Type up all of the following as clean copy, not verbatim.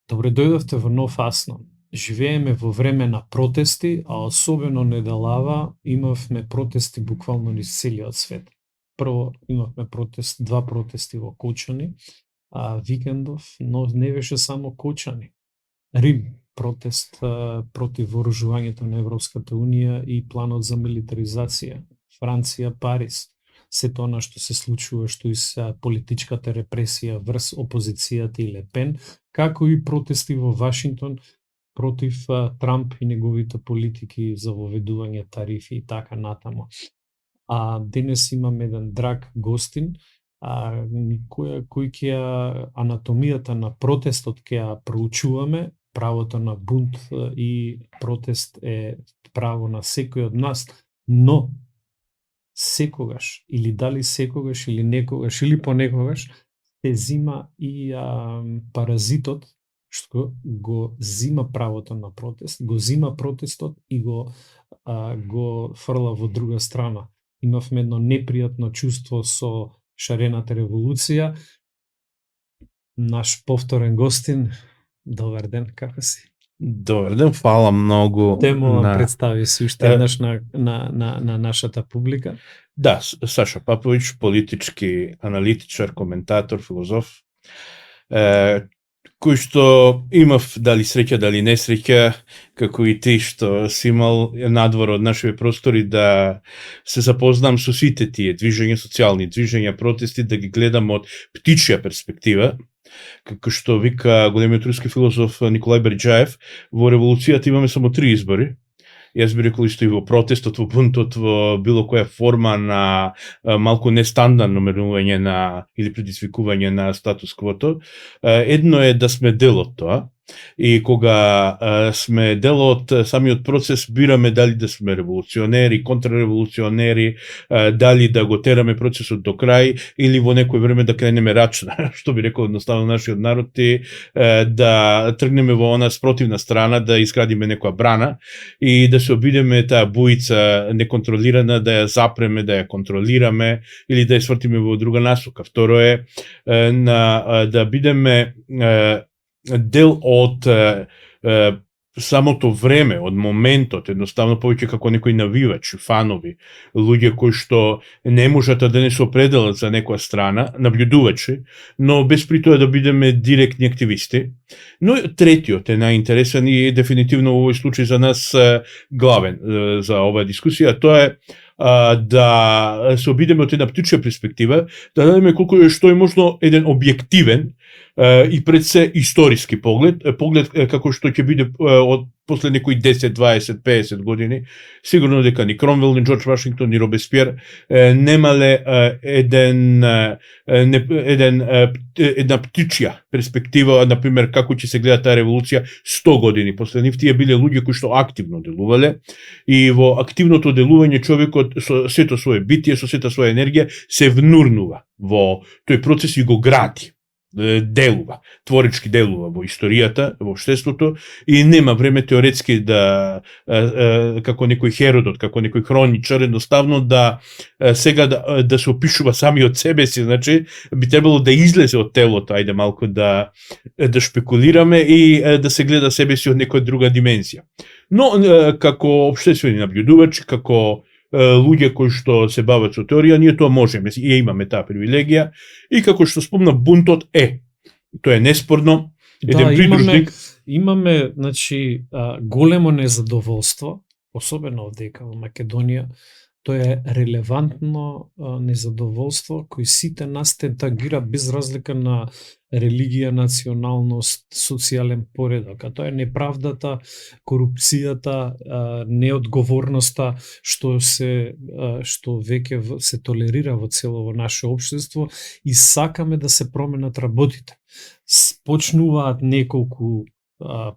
Добре дојдовте во Нов Аснам. Живееме во време на протести, а особено неделава имавме протести буквално низ целиот свет. Прво имавме два протести во Кочани, а викендов, но не беше само Кочани. Рим, протест против вооружувањето на Европската Унија и планот за милитаризација. Франција, Париз. Се тоа што се случува, што и се политичката репресија врз опозицијата и Лепен, како и протести во Вашингтон против Трамп и неговите политики за воведување тарифи и така натаму. А денес имам еден драг гостин, кој ќе анатомијата на протестот ќе ја проучуваме. Правото на бунт и протест е право на секој од нас, но секогаш, или дали секогаш, или некогаш, или понекогаш, се зима и паразитот, што го зима правото на протест, го зима протестот и го фрла во друга страна. Имавме едно непријатно чувство со шарената револуција. Наш повторен гостин, добар ден, како си? Добар ден, фала многу. Те молам представи се уште еднаш на нашата публика. Да, Саша Паповиќ, политички аналитичар, коментатор, филозоф, кој што имав дали среќа, дали несреќа, како и ти што си имал надвор од нашите простори да се запознам со сите тие движења, социјални движења, протести, да ги гледам од птичја перспектива, како што вика големиот руски филозоф Николај Берџаев, во револуцијата имаме само 3 избори. Јас би рекол исто и во протестот, во бунтот, во било која форма на малку нестандардно менување на или предизвикување на статус квото. Едно е да сме дел од тоа. И кога сме дел од самиот процес, бираме дали да сме револуционери, контрреволуционери, дали да го тераме процесот до крај или во некој време да кренеме рачна, што би рекол едноставно нашиот народ, и да тргнеме во она спротивна страна, да изградиме некоја брана и да се обидеме таа буица неконтролирана, да ја запреме, да ја контролираме или да ја свртиме во друга насока. Второ е да бидеме дел од самото време, од моментот, едноставно повеќе како некои навивачи, фанови, луѓе кои што не можат да не се определат за некоја страна, наблюдувачи, но без при тоа да бидеме директни активисти. Но третиот е најинтересен и дефинитивно во овој случај за нас главен за оваа дискусија, тоа е да се обидеме од една птичја перспектива, да дадеме колку е што е можно еден објективен и пред се историски поглед како што ќе биде од после некои 10, 20, 50 години, сигурно дека ни Кромвел, ни Џорџ Вашингтон, ни Робеспиер немале една птичја перспектива, например, како ќе се гледа таа револуција 100 години после нив. Тие биле луѓе кои што активно делувале и во активното делување човекот со сето свое битие, со сета своја енергија се внурнува во тој процес и го гради. Делува, творички делува во историјата, во општеството и нема време теоретски да како некој Херодот, како некој хроничар едноставно да сега да се опишува самиот себе си, значи би требало да излезе од телото, ајде малку да шпекулираме и да се гледа себе си од некоја друга димензија. Но како општествени наблюдувачи, како луѓе кои што се бават со теорија, ние тоа можеме и имаме таа привилегија и како што спомна бунтот тоа е неспорно еден придружник. Имаме значи големо незадоволство, особено овдека во Македонија. Тоа е релевантно незадоволство кој сите нас те тагира без разлика на религија, националност, социјален поредок. А тоа е неправдата, корупцијата, неодговорноста што веќе се толерира во цело наше општество и сакаме да се променат работите. Почнуваат неколку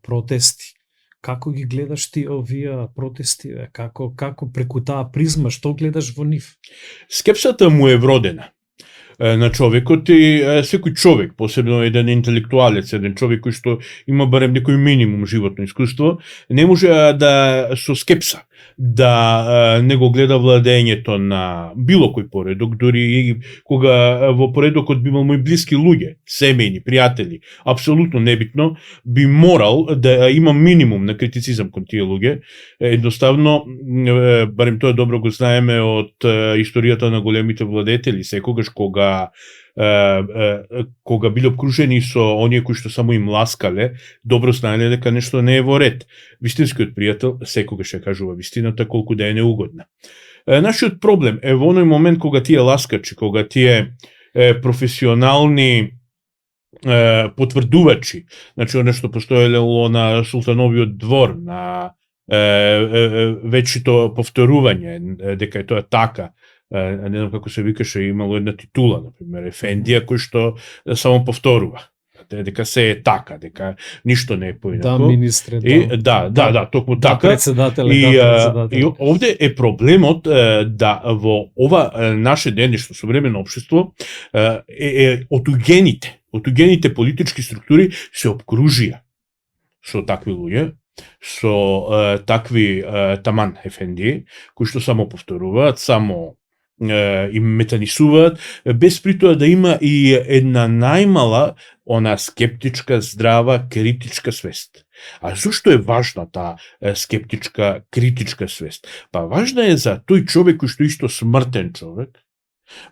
протести. Како ги гледаш ти овие протести? Како преку таа призма, што гледаш во нив? Скепсата му е вродена на човекот и секој човек, посебно еден интелектуалец, еден човек кој што има барем некој минимум животно искуство, не може да со скепса да не го гледа владењето на било кој поредок, дури и кога во поредокот би имал мои блиски луѓе, семејни, пријатели, апсолутно небитно, би морал да има минимум на критицизам кон тие луѓе. Едноставно, барем тоа добро го знаеме од историјата на големите владетели, секогаш кога биле обкружени со оние кои што само им ласкале, добро знаеле дека нешто не е во ред. Вистинскиот пријател секогаш ја кажува вистината колку да е неугодна. Нашиот проблем е во оној момент кога тие ласкачи, кога тие професионални потврдувачи, значи оно што постоело на Султановиот двор, на вечито повторување дека е тоа така, не знам како се викаше, имало една титула, например, Ефендија, кој што само повторува дека се е така, дека ништо не е поинако. Да, министре, да, токму така. Председател, и овде е проблемот да во ова наше денешно современо општество отугените политички структури се обкружија со такви луѓе, со такви таман ефенди, кои што само повторуваат, само им метанисуваат, без при тоа да има и една најмала она скептичка, здрава, критичка свест. А зошто е важна таа скептичка, критичка свест? Па важна е за тој човек кој што исто смртен човек,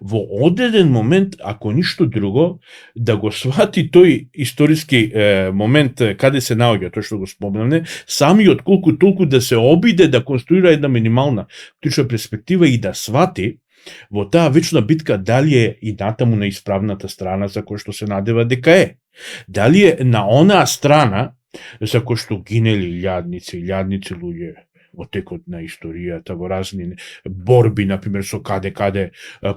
во одреден момент, ако ништо друго, да го свати тој историски момент каде се наоѓа, тоа што го спомнавме, самиот колку толку да се обиде да конструира една минимална критичка перспектива и да свати во таа вечна битка дали е и натаму на исправната страна за која што се надева дека е. Дали е на онаа страна за која што гинели илјадници луѓе во текот на историјата, во разни борби, например, со каде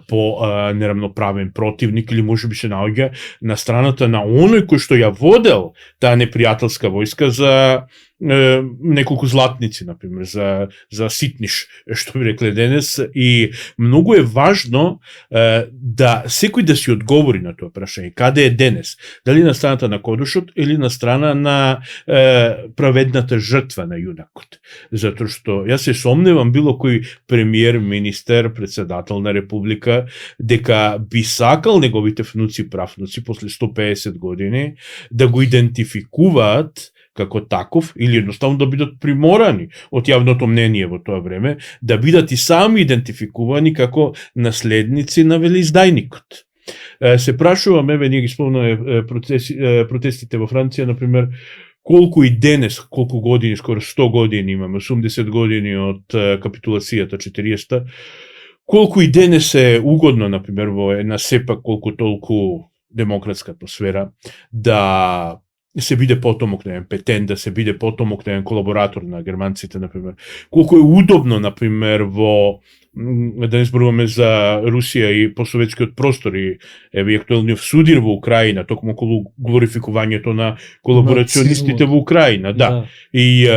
по неравноправен противник, или може би се наоѓа на страната на оној кој што ја водел таа непријателска војска за неколку златници, например, за ситниш, што би рекле денес, и многу е важно да секој да си одговори на тоа прашање, каде е денес, дали на страната на Кодошот или на страна на праведната жртва на јунакот. Затоа што јас се сомневам било кој премиер, министер, председател на република дека би сакал неговите внуци, правнуци после 150 години да го идентификуваат како таков, или едноставно да бидат приморани од јавното мнение во тоа време, да бидат и сами идентификувани како наследници на велеиздајникот. Се прашувам, еве, ние ги спомнаме протестите во Франција, например, колку и денес, колку години, скоро 100 години имаме, 80 години од капитулацијата 40-та, колку и денес е угодно, например, во една сепак колку толку демократска атмосфера, да се биде потомок на еден Петен, да се биде потомок на еден колаборатор на германците, например. Колку е удобно, например, во да не зборуваме за Русија и посоветскиот простор и еве актуелниот судир во Украина, токму околу глорификувањето на колаборационистите во Украина, да. И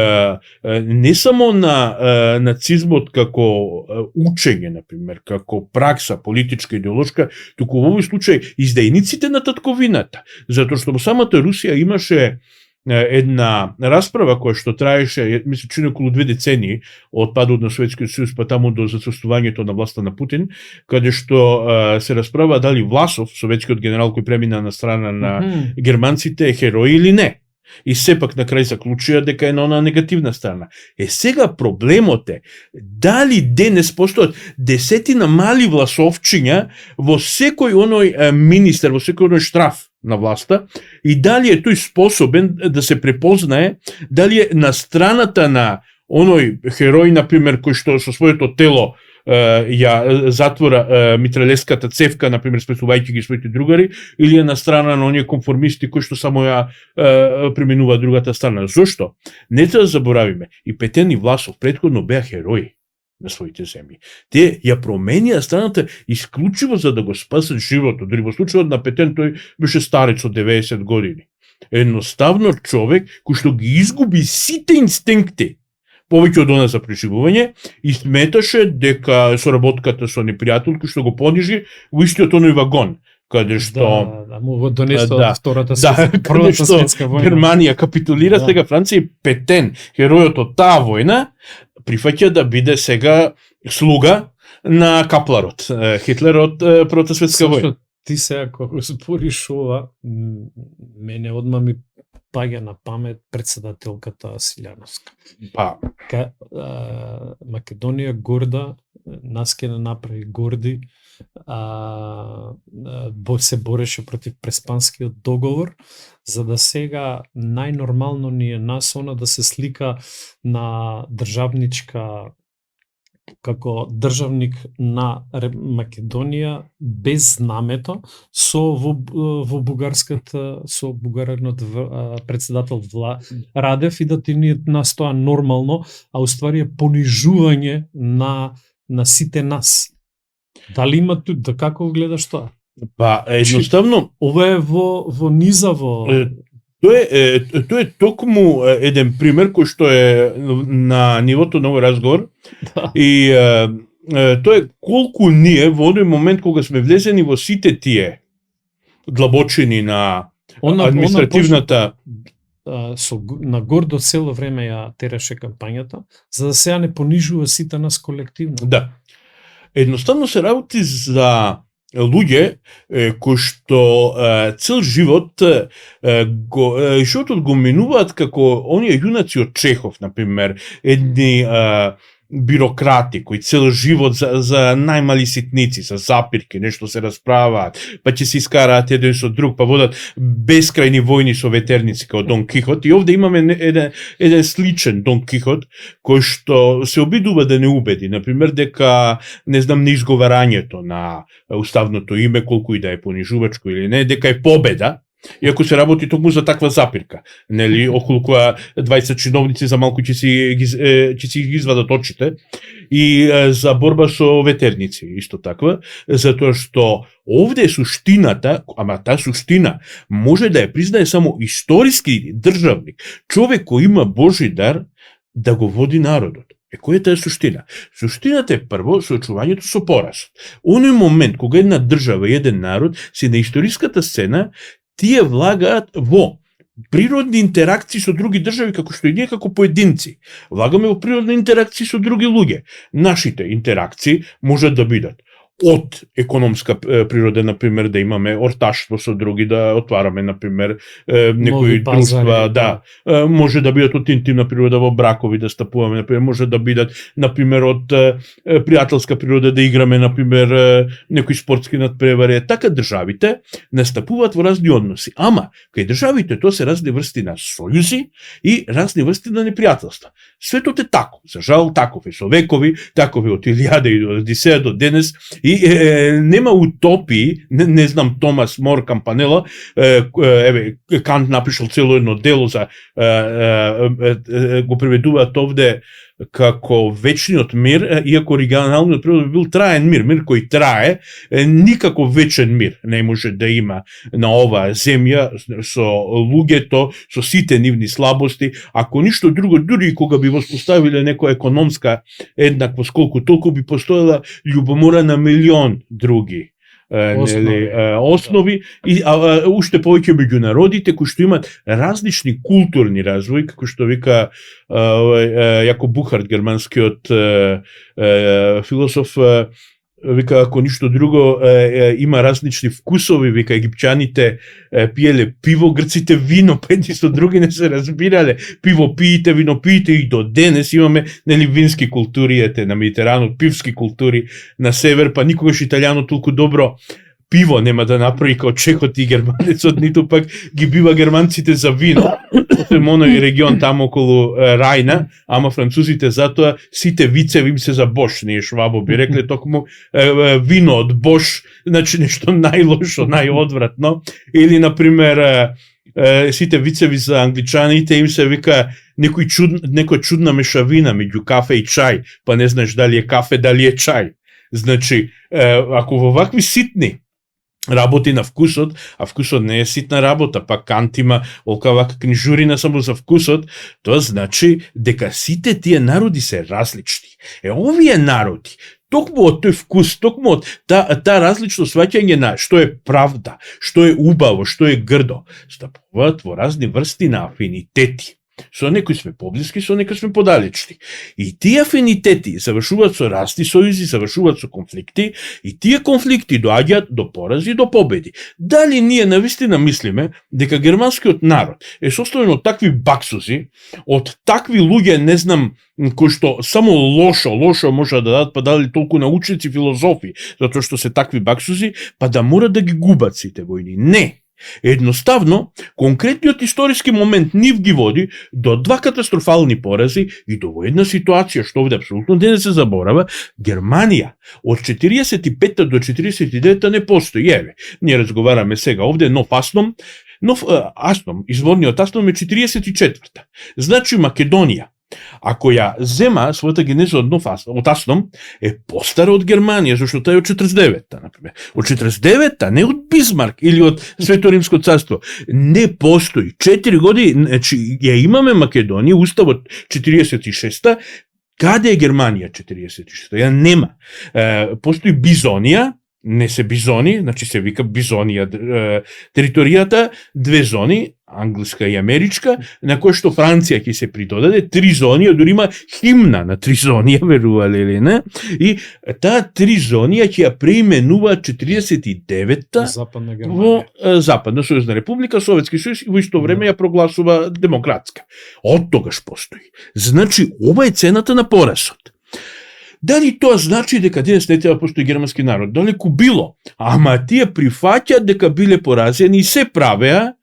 не само на нацизмот како учење, например, како пракса политичка, идеолошка, туку во овој случај издајниците на татковината, затоа што во самата Русија имаше една расправа која што траеше, мислам, че околу 2 децении од падот на Советскиот сојуз па таму до зацрствувањето на власта на Путин, каде што се расправа дали Власов, советскиот генерал кој премина на страна на германците, е херој или не. И сепак на крај заклучија дека е на онаа негативна страна. Сега проблемот е дали денес постојат десетина мали власовчиња во секој оној министер, во секој оној штраф на власта, и дали е тој способен да се препознае, дали е на страната на оној херој, например, кој што со своето тело ја затвора митралеската цевка, например, спасувајќи ги своите другари, или е на страна на оние конформисти кои што само ја применуваат другата страна. Зошто? Не треба да заборавиме, и Петен и Власов претходно беа херои на своите земји. Те ја променија страната исклучиво за да го спасат животот. Дори во случајот на Петен, тој беше старец од 90 години. Едноставно човек кој што ги изгуби сите инстинкти повеќе од она за преживување и сметаше дека соработката со непријател кој што го понижи во истиот оној вагон, каде што му го донесла втората светска војна. Германија капитулира, сега Франција и Петен, херојот од таа војна, прифаќа да биде сега слуга на Капларот, Хитлер од Првата светска војна. Ти сега кога збориш ова, мене одма ми паѓа на памет председателката Силјановска. Па, Македонија горда, нас ке не направи горди, се бореше против Преспанскиот договор, за да сега најнормално ни е нас она да се слика на државничка како државник на Македонија без знамето во бугарската со бугаринот председател Радев и да ти ни нас тоа нормално, а уствари е понижување на сите нас. Дали има тут, да како гледаш тоа? Па, едноставно ова е во низаво. Тоа е токму еден пример кој што е на нивото на овој разговор. Да. И тоа е колку ние во оној момент кога сме влезени во сите тие длабочини на административната на гордо цело време ја тераше кампањата, за да сега не понижува сите нас колективно. Да. Едноставно се работи за луѓе кои што цел живот животот го минуваат како оние јунаци од Чехов, например, едни бюрократи кои цел живот за најмали ситници, за запирки, нешто се расправаат, па ќе се искараат еден со друг, па водат бескрајни војни со ветерници како Дон Кихот. И овде имаме еден сличен Дон Кихот кој што се обидува да не убеди, например дека неизговарањето на уставното име, колку и да е понижувачко или не, дека е победа. Иако се работи токму за таква запирка, нели, околу која 20 чиновници за малку ќе си ги извадат очите, и за борба со ветерници, исто таква, затоа што овде е суштината, ама таа суштина може да ја признае само историски државник, човек кој има Божи дар да го води народот. Која е таа суштина? Суштината е прво соочувањето со поразот. Оној момент кога една држава и еден народ си на историската сцена, тие влагаат во природни интеракции со други држави, како што и ние како поединци. Влагаме во природни интеракции со други луѓе. Нашите интеракции можат да бидат од економска природа, например, да имаме орташтво со други, да отвараме, например, некои друштва, да, може да бидат од интимна природа во бракови, да стапуваме, например, може да бидат, например, од пријателска природа, да играме, например, некои спортски надпревари. Така државите настапуваат во разни односи. Ама, кај државите тоа се разни врсти на сојузи и разни врсти на непријателства. Светот е тако. За жал, таков е со векови, таков е од Илијада и од Одисеја до денес. И нема утопии, не знам, Томас Мор Кампанела, Кант напишал цело едно дело за го преведуваат овде како вечниот мир, иако оригиналниот превод бил траен мир, мир кој трае, никако вечен мир не може да има на оваа земја со луѓето, со сите нивни слабости, ако ништо друго, дури кога би воспоставиле некоја економска еднаквост, колку толку би постоела љубомора на милион други основи и уште повеќе меѓу народите кои што имаат различни културни развој, како што вика Јакоб Бухарт, германскиот философ, вика, ако ништо друго, има различни вкусови, вика, египчаните пиеле пиво, грците вино, па едни со други не се разбирале. Пиво пиите, вино пиите, и до денес имаме, нели, вински култури, на Медитеранот, пивски култури на север, па никогаш италијано толку добро пиво нема да направи као чехот и германецот, ниту пак ги бива германците за вино, моној регион таму околу Рајна, ама французите затоа сите вицеви им се за Бош, ние Швабо би рекле, токму вино од Бош, значи нешто најлошо, најодвратно, или, например, сите вицеви за англичаните им се вика некоја чудна мешавина меѓу кафе и чај, па не знаеш дали е кафе, дали е чај. Значи, ако во вакви ситни работи на вкусот, а вкусот не е ситна работа, па Кант има вака книжурина само за вкусот, тоа значи дека сите тие народи се различни. Овие народи, токму од тој вкус, токму од таа различно сваќање на што е правда, што е убаво, што е грдо, стапуваат во разни врсти на афинитети. Со некои сме поблиски, со некои сме подалечни. И тие афинитети завршуваат со расни сојузи, завршуваат со конфликти, и тие конфликти доаѓаат до порази и до победи. Дали ние навистина мислиме дека германскиот народ е составен од такви баксузи, од такви луѓе, не знам, кои што само лошо може да дадат, па дали толку научници, филозофи, затоа што се такви баксузи, па да мора да ги губат сите војни. Не. Едноставно, конкретниот историски момент нив ги води до два катастрофални порази и до една ситуација што овде апсолутно не се заборава. Германија од 45 до 49 не постои. Еве, ние разговараме сега овде нов Асном, изворниот Асном е 44-та. Значи Македонија, ако ја зема својата генеза од Асном, е постара од Германија, зашто тај од 49-та, например. Од 49-та, не од Бисмарк или од Свето Римско царство, не постои. 4 години, значи, ја имаме Македонија, уставот 46-та, каде е Германија 46-та? Ја нема. Постои Бизонија, не се бизони, значи се вика Бизонија територијата, две зони, англиска и америчка, на кој што Франција ќе се придодаде, 3 зони, дури има химна на 3 зони, верувале или не, и таа 3 зони ќе ја преименува 49-та Западна Германија. во Западна Сојузна република, Советски сојуз, и во исто време ја прогласува демократска. Од тогаш постои. Значи, ова е цената на поразот. Дали тоа значи дека денес не треба постои германски народ? Далеку било. Ама тие прифаќаат дека биле поразени и се правеа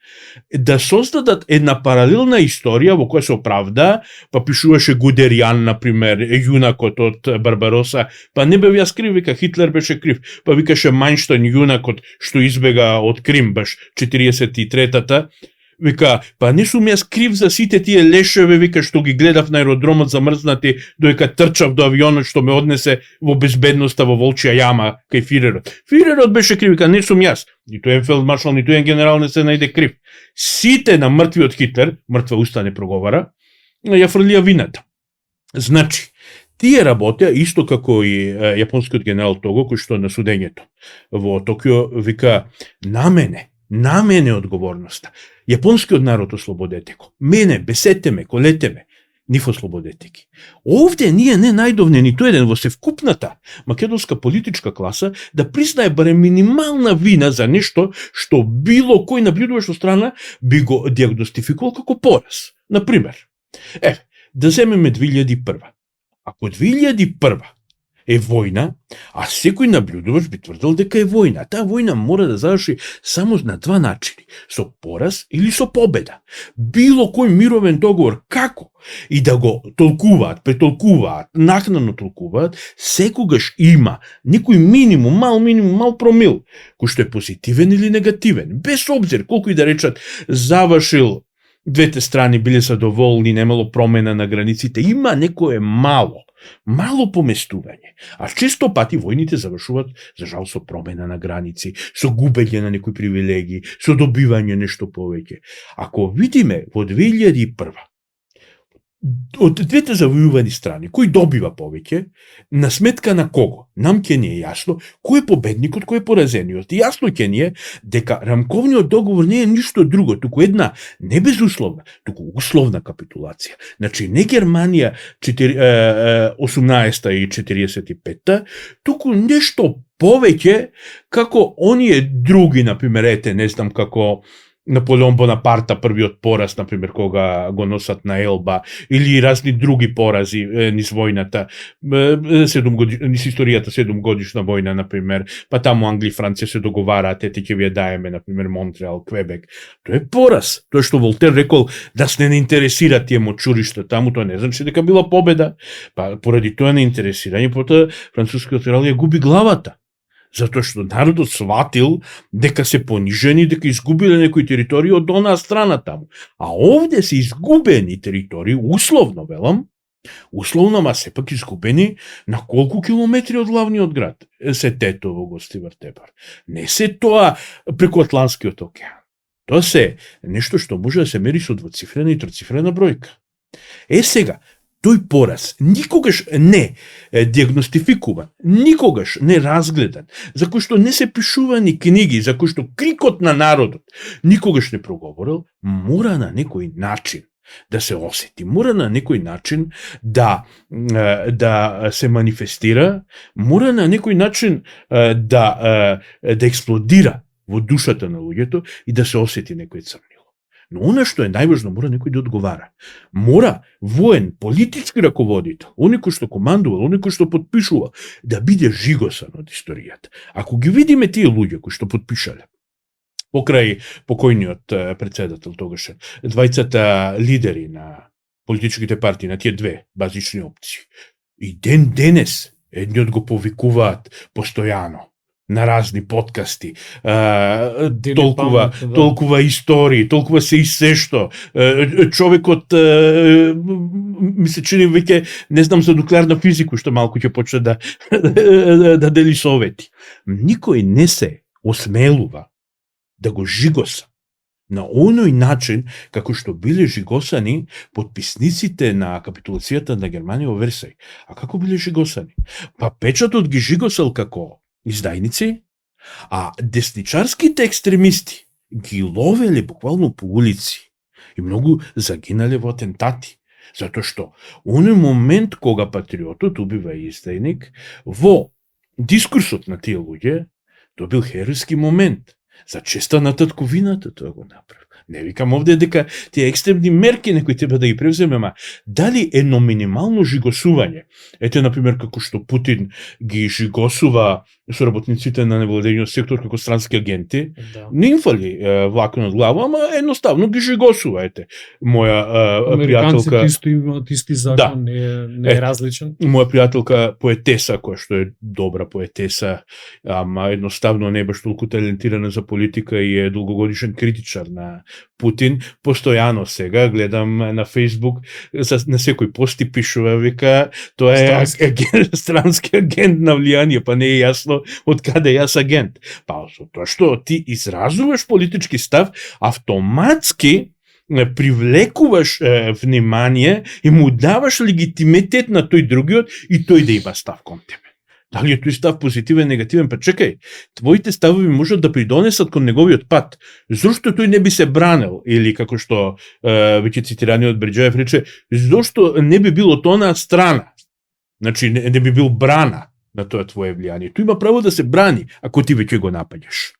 да создадат една паралелна историја во која се оправда, па пишуваше Гудеријан, например, јунакот од Барбароса, па не бев јас крив, вика Хитлер беше крив, па викаше Мајнштајн јунакот што избега од Крим баш 43-та, вика, па не сум јас крив за сите тие лешеви, вика, што ги гледав на аеродромот замрзнати, додека трчав до авионот што ме однесе во безбедноста во Волчја јама кај Фирерот. Фирерот беше крив, вика, не сум јас. Ниту еден фелдмаршал, ниту еден генерал не се најде крив. Сите на мртвиот Хитлер, мртва уста не проговара, ја фрлија вината. Значи, тие работеа исто како и јапонскиот генерал Того, кој што на судењето во Токио вика, на мене е одговорноста. Јапонскиот народ ослободете го. Мене, бесете ме, колете ме, нив ослободете ги. Овде ние не најдовне ниту еден во севкупната македонска политичка класа да признае барем минимална вина за нешто што било кој наблюдуваш од страна би го диагностификувал како пораз. Например, да земеме 2001. Ако 2001 е војна, а секој наблюдуваш би тврдел дека е војна. Таа војна мора да заврши само на два начини, со пораз или со победа. Било кој мировен договор, како и да го толкуваат, претолкуваат, накнано толкуваат, секогаш има некој мал промил, кој што е позитивен или негативен, без обзир колку и да речат завршил, двете страни биле задоволни, немало промена на границите, има некое мало поместување. А често пати војните завршуваат, за жал, со промена на граници, со губење на некои привилегии, со добивање нешто повеќе. Ако видиме во 2001 од двете завојувани страни, кој добива повеќе, на сметка на кого? Нам ќе ни е јасно кој е победникот, кој е поразениот. И јасно ќе ни е дека рамковниот договор не е ништо друго, туку една не безусловна, туку условна капитулација. Значи, не Германија 18-та и 45-та, туку нешто повеќе како оние други, например, не знам, како Наполеон Бонапарта, првиот пораз, например, кога го носат на Елба, или разни други порази низ војната, низ историјата 7-годишна војна, например, па таму Англија и Франција се договараат, ете ќе ви ја даеме, например, Монтреал, Квебек. Тоа е пораз. Тоа што Волтер рекол да се не интересира тие мочуришта таму, тоа не значи дека била победа. Па поради тоа не интересирање, потоа францускиот крал ја губи главата. Затоа што народот сватил дека се понижени, дека изгубиле некои територии од онаа страна таму. А овде се изгубени територии, условно велам, ма сепак изгубени на колку километри од главниот град се Тетово, Гостивар, Тепар. Не се тоа преку Атлантскиот океан. Тоа се нешто што може да се мери со двоцифрена и троцифрена бројка. Сега, тој пораз никогаш не диагностификуван, никогаш не разгледан, за кој што не се пишувани книги, за кој што крикот на народот никогаш не проговорил, мора на некој начин да се осети, мора на некој начин да се манифестира, мора на некој начин да експлодира во душата на луѓето и да се осети некој црнило. Но она што е најважно, мора некој да одговара. Мора воен, политички раководител, оној кој што командувал, оној кој што подпишува, да биде жигосан од историјата. Ако ги видиме тие луѓе кои што подпишале, покрај покојниот председател тогаш, двајцата лидери на политичките партии, на тие две базични опции, и ден денес едниот го повикуваат постојано на разни подкасти, толкова истории, толкова се и се што. Човекот, ми се чини веќе, не знам за нуклеарна физика, што малку ќе почне да дели совети. Никој не се осмелува да го жигоса на оној начин како што биле жигосани подписниците на капитулацијата на Германија во Версај. А како биле жигосани? Па печатот ги жигосал како издајници, а десничарските екстремисти ги ловеле буквално по улици и многу загинале во атентати. Затоа што оној момент кога патриотот убива издајник, во дискурсот на тие луѓе, тоа бил херојски момент. За честа на татковината тоа го направи. Не викам овде дека тие екстремни мерки некој треба да ги превземе, ама дали едно минимално жигосување, ете, например, како што Путин ги жигосува соработниците на невладениот сектор како странски агенти, не им фали влакно од глава, ама едноставно ги жигосува, ете. Моја пријателка... Американците исто имаат исти закон, не е различен. Моја пријателка поетеса, која што е добра поетеса, ама едноставно не е баш толку талентирана за политика и е долгогодишен критичар на Путин, постојано сега гледам на Facebook, на секој пости пишува, вика, тоа е странски агент на влијание, па не е јасно од каде јас агент. Па тоа што ти изразуваш политички став, автоматски привлекуваш внимание и му даваш легитимитет на тој другиот и тој да има став кон тебе. Дали е тој став позитивен, негативен? Па чекај, твоите ставови можат да придонесат кон неговиот пат. Зошто тој не би се бранел? Или како што веќе цитираниот Берџаев рече, зошто не би бил од онаа страна? Значи, не би бил брана на тоа твое влијание. Тој има право да се брани, ако ти веќе го напаѓаш.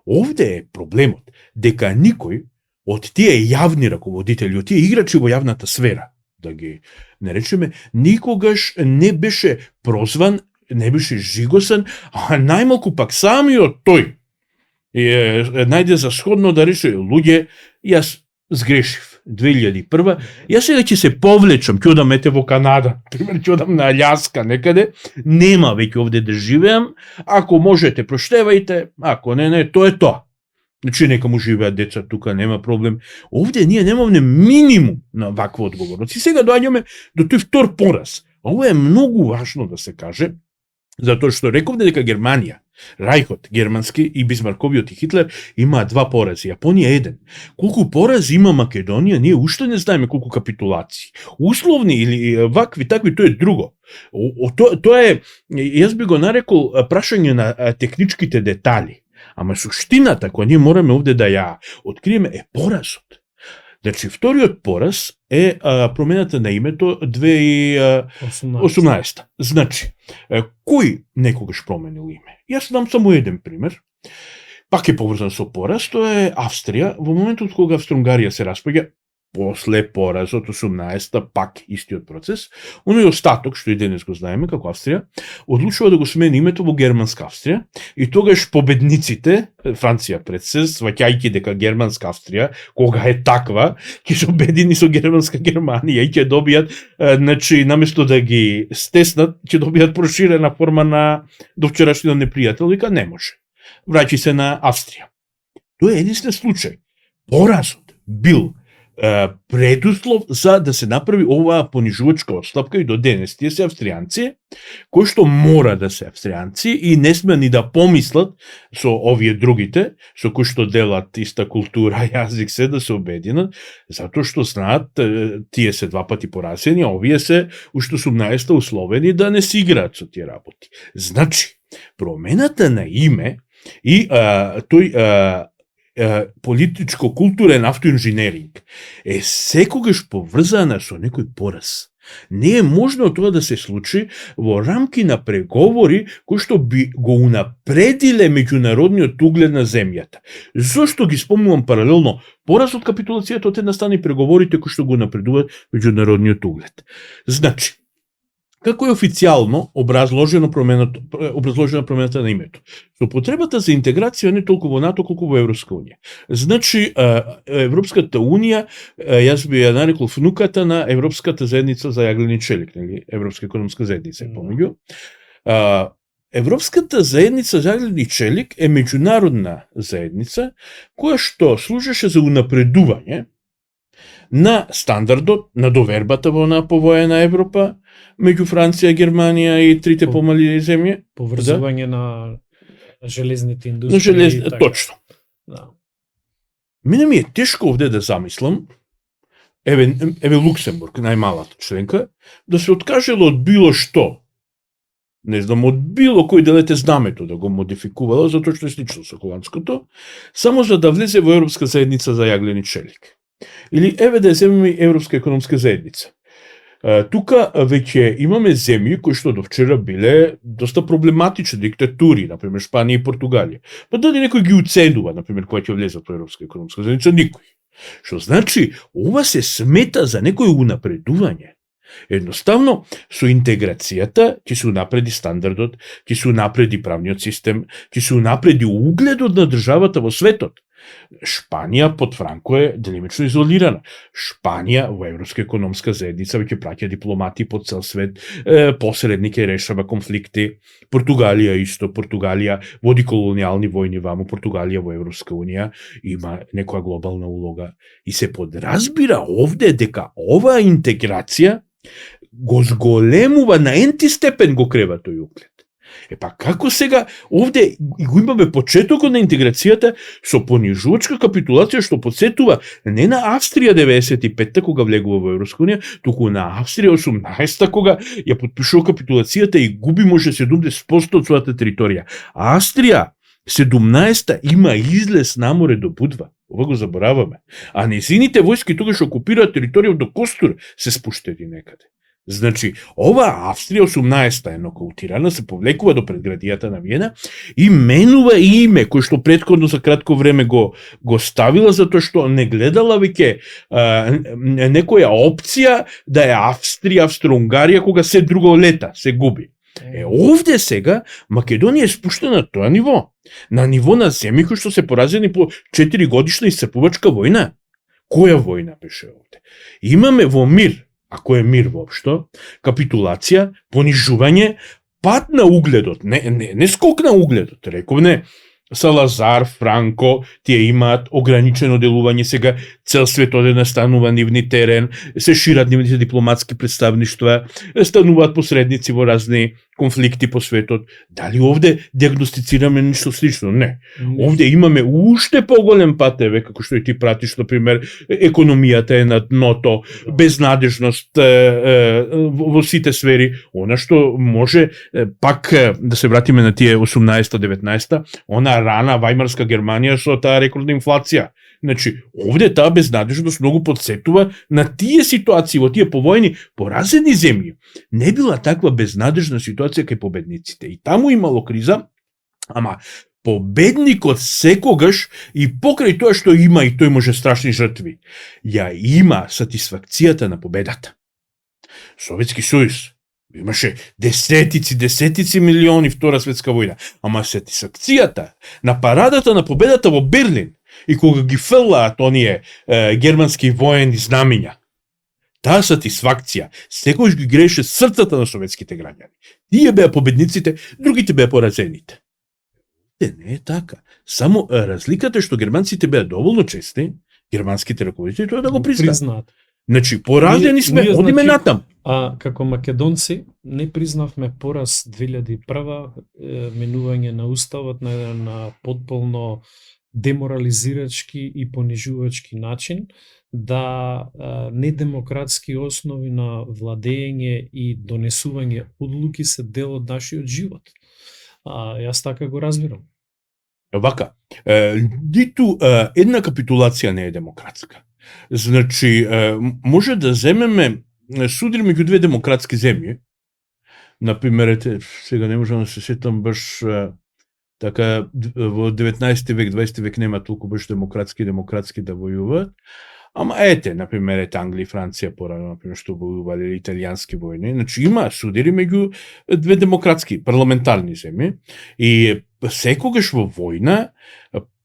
Овде е проблемот, дека никој од тие јавни раководители, од тие играчи во јавната сфера, да ги наречеме, никогаш не беше прозван, не беше жигосан, а најмалку пак самиот тој најде за сходно да рече, луѓе, јас сгрешив 2001, јас сега ќе се повлечам, ќе одам ете во Канада, пример, ќе одам на Аљаска некаде, нема веќе овде да живеам, ако можете проштевајте, ако не, тоа е тоа. Значи, нека му живеат деца тука, нема проблем. Овде ние немаме минимум на ваква одговорност. И сега доаѓаме до тој втор пораз. Ова е многу важно да се каже, затоа што рековме дека Германија, Рајхот германски и Бисмарковиот и Хитлер имаат два порази, Јапонија еден. Колку порази има Македонија, ние уште не знаеме колку капитулации. Условни или вакви, такви, тоа е друго. Тоа е, јас би го нарекол прашање на техничките детали. Ама суштината, која ние мораме овде да ја откриеме, е поразот. Значи, вториот пораз е промената на името 2018. Значи, кој некогаш променил име? Јас дам само еден пример. Пак е поврзан со пораз, тоа е Австрија. Во моментот кога Австро-Унгарија се распаѓа, после поразот 18-та, пак истиот процес, оној остаток, што и денес го знаеме како Австрија, одлучува да го смени името во Германска Австрија и тогаш победниците, Франција пред се, сваќајќи дека Германска Австрија, кога е таква, ќе се обедини со Германска Германија и ќе добијат, значи, наместо да ги стеснат, ќе добијат проширена форма на довчерашниот непријател, вика не може. Враќи се на Австрија. Тоа е единствен случај. Поразот бил предуслов за да се направи оваа понижувачка отстапка и до денес тие се австријанци, кои што мора да се австријанци и не сме ни да помислат со овие другите, со кои што делат иста култура, јазик, се да се обединат, затоа што знаат тие се два пати поразени, а овие се уште 18-та условени да не си играат со тие работи. Значи, промената на име и тој политичко-културен автоинженеринг е секогаш поврзана со некој пораз. Не е можно тоа да се случи во рамки на преговори кои што би го унапредиле меѓународниот углед на земјата. Зошто ги спомнувам паралелно пораз од капитулацијата од една страна и преговорите кои што го напредуваат меѓународниот углед? Значи, како е официјално образложена промената на името? Со потребата за интеграција не толку во НАТО, колку во Европска унија. Значи, Европската унија, јас би ја нарекол внуката на Европската заедница за јаглен и челик, нели? Европска економска заедница, помеѓу. Европската заедница за јаглен и челик е меѓународна заедница која што служеше за унапредување на стандардот, на довербата во онаа повоена Европа, меѓу Франција, Германија и трите помали земји. Поврзување на железните индустрии. Точно. Да. Мене ми е тешко овде да замислам, еве Луксембург, најмалата членка, да се откажела од било што. Не знам, од било кој делете знамето да го модификувала, затоа што е слично со холандското, само за да влезе во Европска заедница за јаглен и челик. Или еве да земеме Европска економска заедница. Тука веќе имаме земји кои што до вчера биле доста проблематични диктатури, например Шпанија и Португалија. Па дали некој ги уценува, например, кога ќе влезат во Европска економска заедница? Никој. Што значи, ова се смета за некој унапредување. Едноставно, со интеграцијата ќе се унапреди стандардот, ќе се унапреди правниот систем, ќе се унапреди угледот на државата во светот. Шпанија под Франко е делимично изолирана. Шпанија во Европска економска заедница веќе праќа дипломати по цел свет, посредник решава конфликти. Португалија исто, Португалија води колонијални војни ваму, Португалија во Европска унија има некоја глобална улога и се подразбира овде дека оваа интеграција го зголемува на енти степен го крева тој углед. Па како сега овде го имаме почетокот на интеграцијата со понижувачка капитулација што подсетува не на Австрија 95-та кога влегува во Европска унија, туку на Австрија 18-та кога ја подпишува капитулацијата и губи може 70% од својата територија. Австрија 17-та има излез на море до Будва. Ова го забораваме. А незините војски тогаш окупираат територија до Костур се спуштени некаде. Значи, ова Австрија 18-та е нокаутирана, се повлекува до предградијата на Виена и менува име кој што претходно за кратко време го ставила затоа што не гледала веќе некоја опција да е Австрија, Австро-Унгарија кога се друго лета, се губи. Овде сега Македонија е спуштена на тоа ниво. На ниво на земји кои што се поразени по 4 годишна исцрпувачка војна. Која војна беше овде? Имаме во мир, ако е мир воопшто, капитулација, понижување, пат на угледот, не скок на угледот, рековне Салазар, Франко, тие имаат ограничено делување сега, цел свет оде настанува нивни терен, се шират нивните дипломатски представништва, стануваат посредници во разни конфликти по светот. Дали овде диагностицираме ништо слично? Не. Овде имаме уште поголем пат, како што и ти пратиш, например, економијата е на дното, безнадежност во сите сфери, она што може пак да се вратиме на тие 18-19, она рана Вајмарска Германија со таа рекордна инфлација. Значи, овде таа безнадежност многу подсетува на тие ситуации во тие повојни поразени земји. Не била таква безнадежна ситуација кај победниците. И таму имало криза, ама победникот секогаш и покрај тоа што има и тој може страшни жртви, ја има сатисфакцијата на победата. Советски сојуз имаше десетици милиони Втора светска војна, ама сатисфакцијата на парадата на победата во Берлин и кога ги фрлаат оние германски воени знамиња, таа сатисфакција секогаш ги греше срцата на советските граѓани. Тие беа победниците, другите беа поразените. Не е така. Само разликата е што германците беа доволно честни, германските раководители, тоа да го признаат. Значи, поразени сме, одиме натам. А како македонци не признавме пораз 2001 менување на уставот на потполно деморализирачки и понижувачки начин, да недемократски основи на владење и донесување одлуки се дел од нашиот живот. Јас така го разбирам. Вака, ниту една капитулација не е демократска. Значи, може да земеме судир меѓу две демократски земји. Например, сега не можам да се сетам баш така во 19 век, 20 век нема толку баш демократски да војуваат. Ама например, Англија и Франција порано, например, што војувале италијански војни. Значи, има судири меѓу две демократски, парламентарни земји и секогаш во војна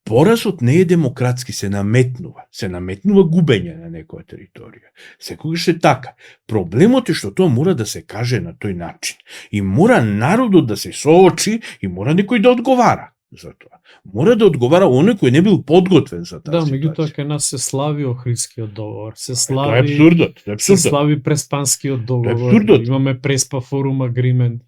поразот не е демократски, се наметнува губење на некоја територија. Секогаш е така. Проблемот е што тоа мора да се каже на тој начин. И мора народот да се соочи и мора некој да одговара за тоа. Мора да одговара оној кој не бил подготвен за таа ситуација. Меѓутоа кај нас се слави Охридскиот договор, се слави Тоа е абсурдот, се слави Преспанскиот договор, имаме Преспа форум агримент.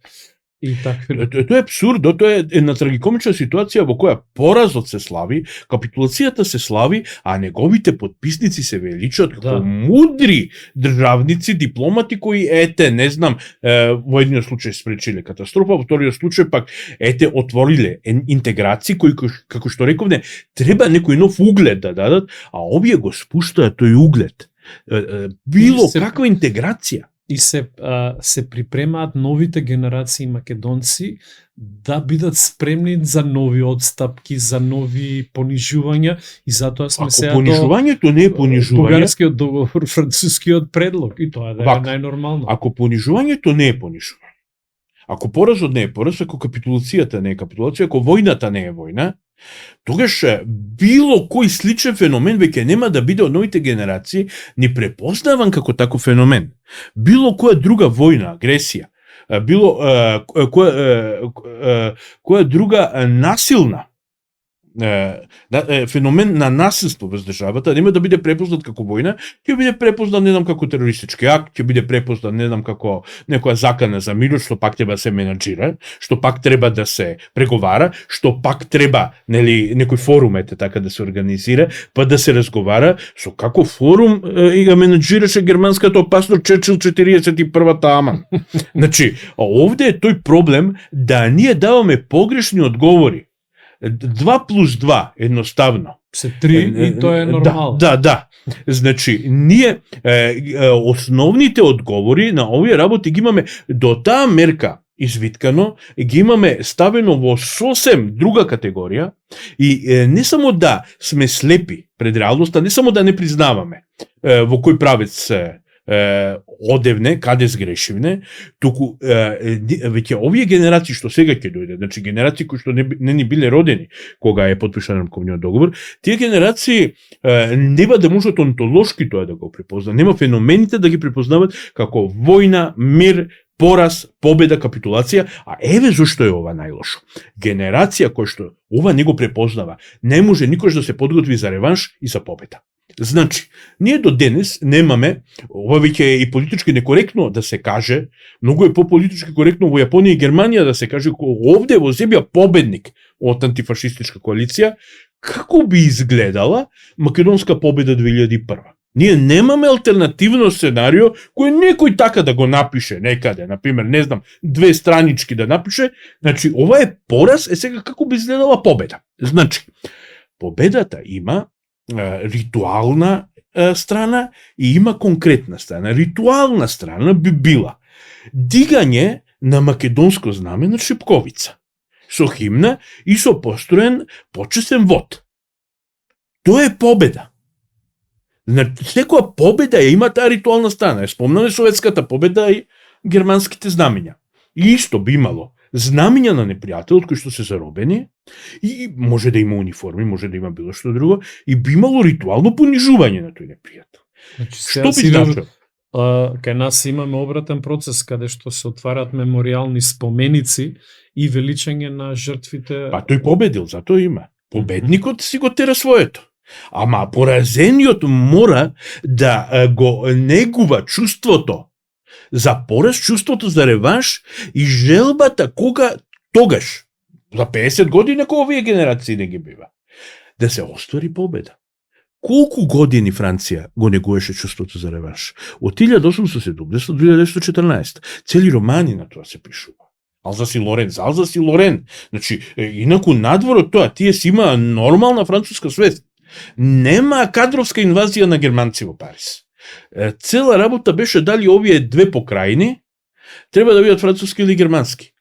И така. Тоа е абсурдо, тоа е една трагикомична ситуација во која поразот се слави, капитулацијата се слави, а неговите потписници се величат како мудри државници, дипломати кои не знам, во едниот случај спречиле катастрофа, во вториот случај пак отвориле интеграции кои, како што рековне, треба некој нов углед да дадат, а овие го спуштаат тој углед. Било каква интеграција. И се припремаат новите генерации македонци да бидат спремни за нови одстапки, за нови понижувања и затоа сме сега понижувањето не е понижување. Бугарскиот договор, францускиот предлог и тоа е најнормално. Ако понижувањето не е понижување, ако поразот не е пораз, ако капитулацијата не е капитулација, ако војната не е војна, тогаш било кој сличен феномен веќе нема да биде од новите генерации ни препознаван како таков феномен. Било која друга војна, агресија, било која друга насилна феномен на насилство во државата нема да биде препознат како војна, ќе биде препознат не знам како терористички акт, ќе биде препознат не знам како некоја закана за мир, што пак треба да се менаџира, што пак треба да се преговара, што пак треба некој форум така да се организира, па да се разговара со како форум и го менаџираше германската опасност Черчил 41-та аман. Значи, овде е тој проблем да ние даваме погрешни одговори. 2+2 едноставно се 3 и тоа е нормално. Да. Значи, ние основните одговори на овие работи ги имаме до таа мерка извиткано, ги имаме ставено во сосем друга категорија и не само да сме слепи пред реалноста, не само да не признаваме во кој правец одевне, каде сгрешивне, туку веќе овие генерации што сега ќе дојдат, значи генерации кои што не ни биле родени кога е подпишан рамковниот договор, тие генерации нема да можат онтолошки тоа да го препознаат, нема феномените да ги препознават како војна, мир, пораз, победа, капитулација, а еве зошто е ова најлошо. Генерација која што ова не го препознава, не може никош да се подготви за реванш и за победа. Значи, ние до денес немаме, ова веќе е и политички некоректно да се каже, многу е по-политички коректно во Јапонија и Германија да се каже овде во земја победник од антифашистичка коалиција, како би изгледала македонска победа 2001. Ние немаме алтернативно сценарио кој некој така да го напише некаде, например, не знам, 2 странички да напише, значи ова е пораз, сега како би изгледала победа. Значи, победата има ритуална страна и има конкретна страна. Ритуална страна би била дигање на македонско знаме на Шипковица, со химна и со построен почесен вод. Тоа е победа. Секоја победа има таа ритуална страна. Спомнаме советската победа и германските знамења. И исто би имало знамења на непријателот кои што се заробени и може да има униформи, може да има било што друго и би имало ритуално понижување на тој непријател. Што би значило? Кај нас имаме обратен процес каде што се отварат мемориални споменици и величање на жртвите. Па тој победил, затоа има. Победникот си го тера своето. Ама поразениот мора да го негува чувството за пораз, чувството за реванш и желбата кога тогаш, за 50 години кога овие генерации не ги бива, да се оствари победа. Колку години Франција го негуваше чувството за реванш? Од 1870 до 1914. Цели романи на тоа се пишува. Алзас и Лорен, за Алзас и Лорен. Значи, инаку надвор од тоа, тие си има нормална француска свест. Нема кадровска инвазија на германци во Париз. Цела работа беше дали овие две покрајни треба да бидат француски или германски.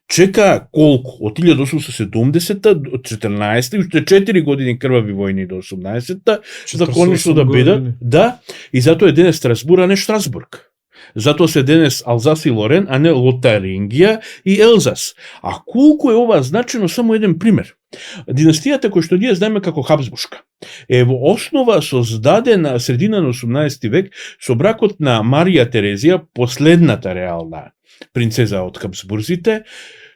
Чека колку? Од 1870-та до 14-та, уште 4 години крвави војни до 18-та, за конечно да бидат. Да, и затоа е денес Страсбур, а не Штрасбург. Затоа се денес Алзас и Лорен, а не Лотарингија и Елзас. А колку е ова значено, само еден пример. Династијата која што ние знаеме како Хабсбуршка е во основа создадена средина на 18 век со бракот на Марија Терезија, последната реална принцеза од Хабсбурзите,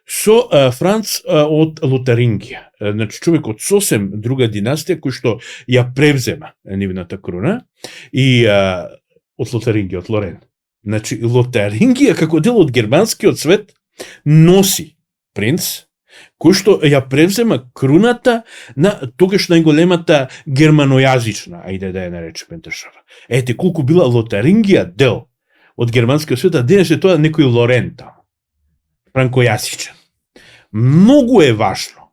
со Франц од Лотарингија. Значи човек од сосем друга династија кој што ја превзема нивната круна и од Лотарингија, од Лорен. Значи Лотарингија како дел од германскиот свет носи принц кој што ја превзема круната на тогаш најголемата германојазична, ајде да ја наречеме држава. Ете колку била Лотарингија дел од германскиот свет, а денес е тоа некој Лорен таму, франкојазичен. Многу е важно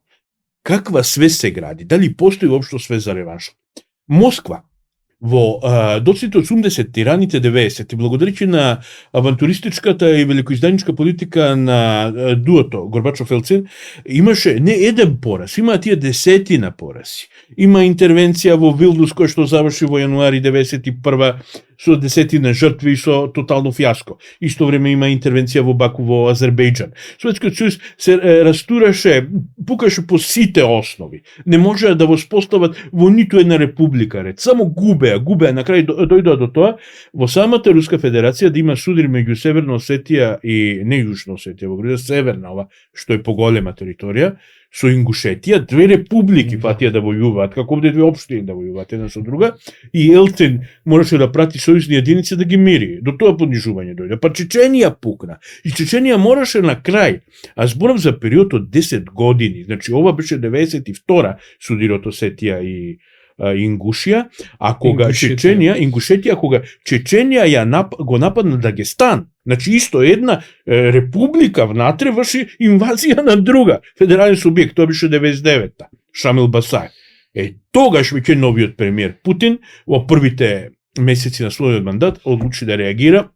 каква свест се гради, дали постои воопшто свест за реванш. Москва во доцните 80-ти, раните 90-ти, благодарејќи на авантуристичката и великоиздајничка политика на дуото Горбачов-Елцин, имаше не еден пораз, има тие десетина порази. Има интервенција во Вилнус која што заврши во јануари 91 со десетина жртви и со тотално фиаско. Исто време има интервенција во Баку во Азербејџан. Советскиот сојуз се растураше, пукаше по сите основи. Не можеа да воспостават во ниту една република ред. Само губеа, на крај дојдоа до тоа во самата Руска Федерација да има судир меѓу Северна Осетија и не Јужна Осетија, во Грузија, Северна, ова што е поголема територија, со Ингушетија, две републики фатија да војуваат, како овде две општини да војуваат една со друга, и Елцин мораше да прати сојузни единици да ги мири. До тоа понижување дојде. Па Чеченија пукна. И Чеченија мораше на крај, а зборам за период од 10 години, значи ова беше 92-та судир од Осетија и Ингушија, а кога Ингушетија, кога Чеченија го нападна Дагестан, значи исто една република внатре врши инвазија на друга федерален субјект, тоа беше 99-та, Шамил Басај. Тогаш веќе новиот премиер Путин во првите месеци на својот мандат одлучи да реагира.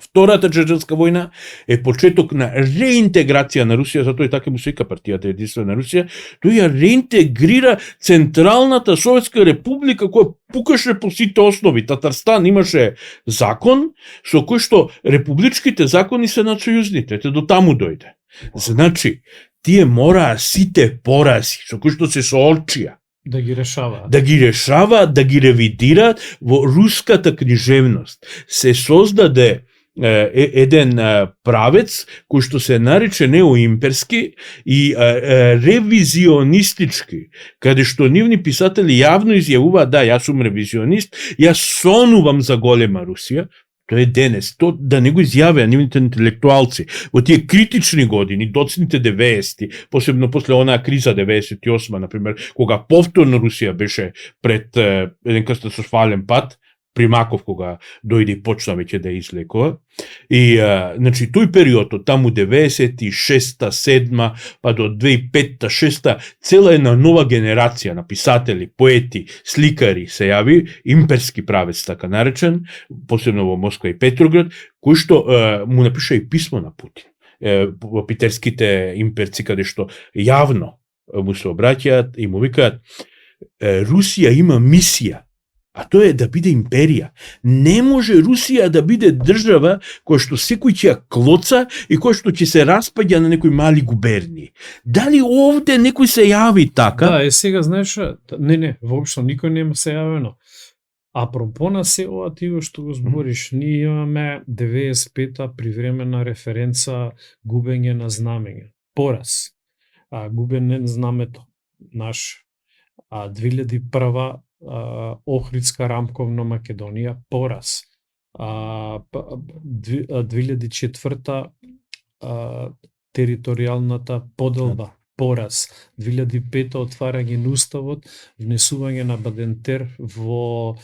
Втората чеченска војна е почеток на реинтеграција на Русија, затоа и така му се вика партијата Единствена Русија. Тој ја реинтегрира Централната Советска република која пукаше по сите основи. Татарстан имаше закон со кој што републичките закони се над сојузните. Ете до таму дојде. Значи, тие мораа сите порази со кои што се соочија да ги решава, да ги ревидираат. Во руската книжевност се создаде еден правец кој што се нарече неоимперски и ревизионистички, каде што нивни писатели јавно изјавуваат, да, јас сум ревизионист, јас сонувам за голема Русија. Тоа е денес, тоа да не го изјавеа нивните интелектуалци во тие критични години, доцните 90-ти, посебно после онаа криза 98-та, например, кога повторно Русија беше пред еден катастрофален пат, Примаков кога дојде и почна веќе да излекува. И значи тој период од таму 96-та, 7-та, па до 2005-та, 6-та, цела една нова генерација на писатели, поети, сликари се јави, имперски правец така наречен, посебно во Москва и Петроград, кој што му напиша и писмо на Путин. Во питерските имперци каде што јавно му се обраќаат и му викаат Русија има мисија, а тоа е да биде империја. Не може Русија да биде држава која што секој ќе ја клоца и која што ќе се распаѓа на некои мали губернии. Дали овде некој се јави така? Да, сега знаеш, не, воопшто никој нема се јавено. Апропо на се ова ти што го збориш, ние имаме 95-та привремена референца губење на знамење. Пораз. Губење на знамето наш. 2001 Охридска рамковна Македонија, пораз. 2004 територијалната поделба, пораз. 2005 отварање на уставот, внесување на Бадентер во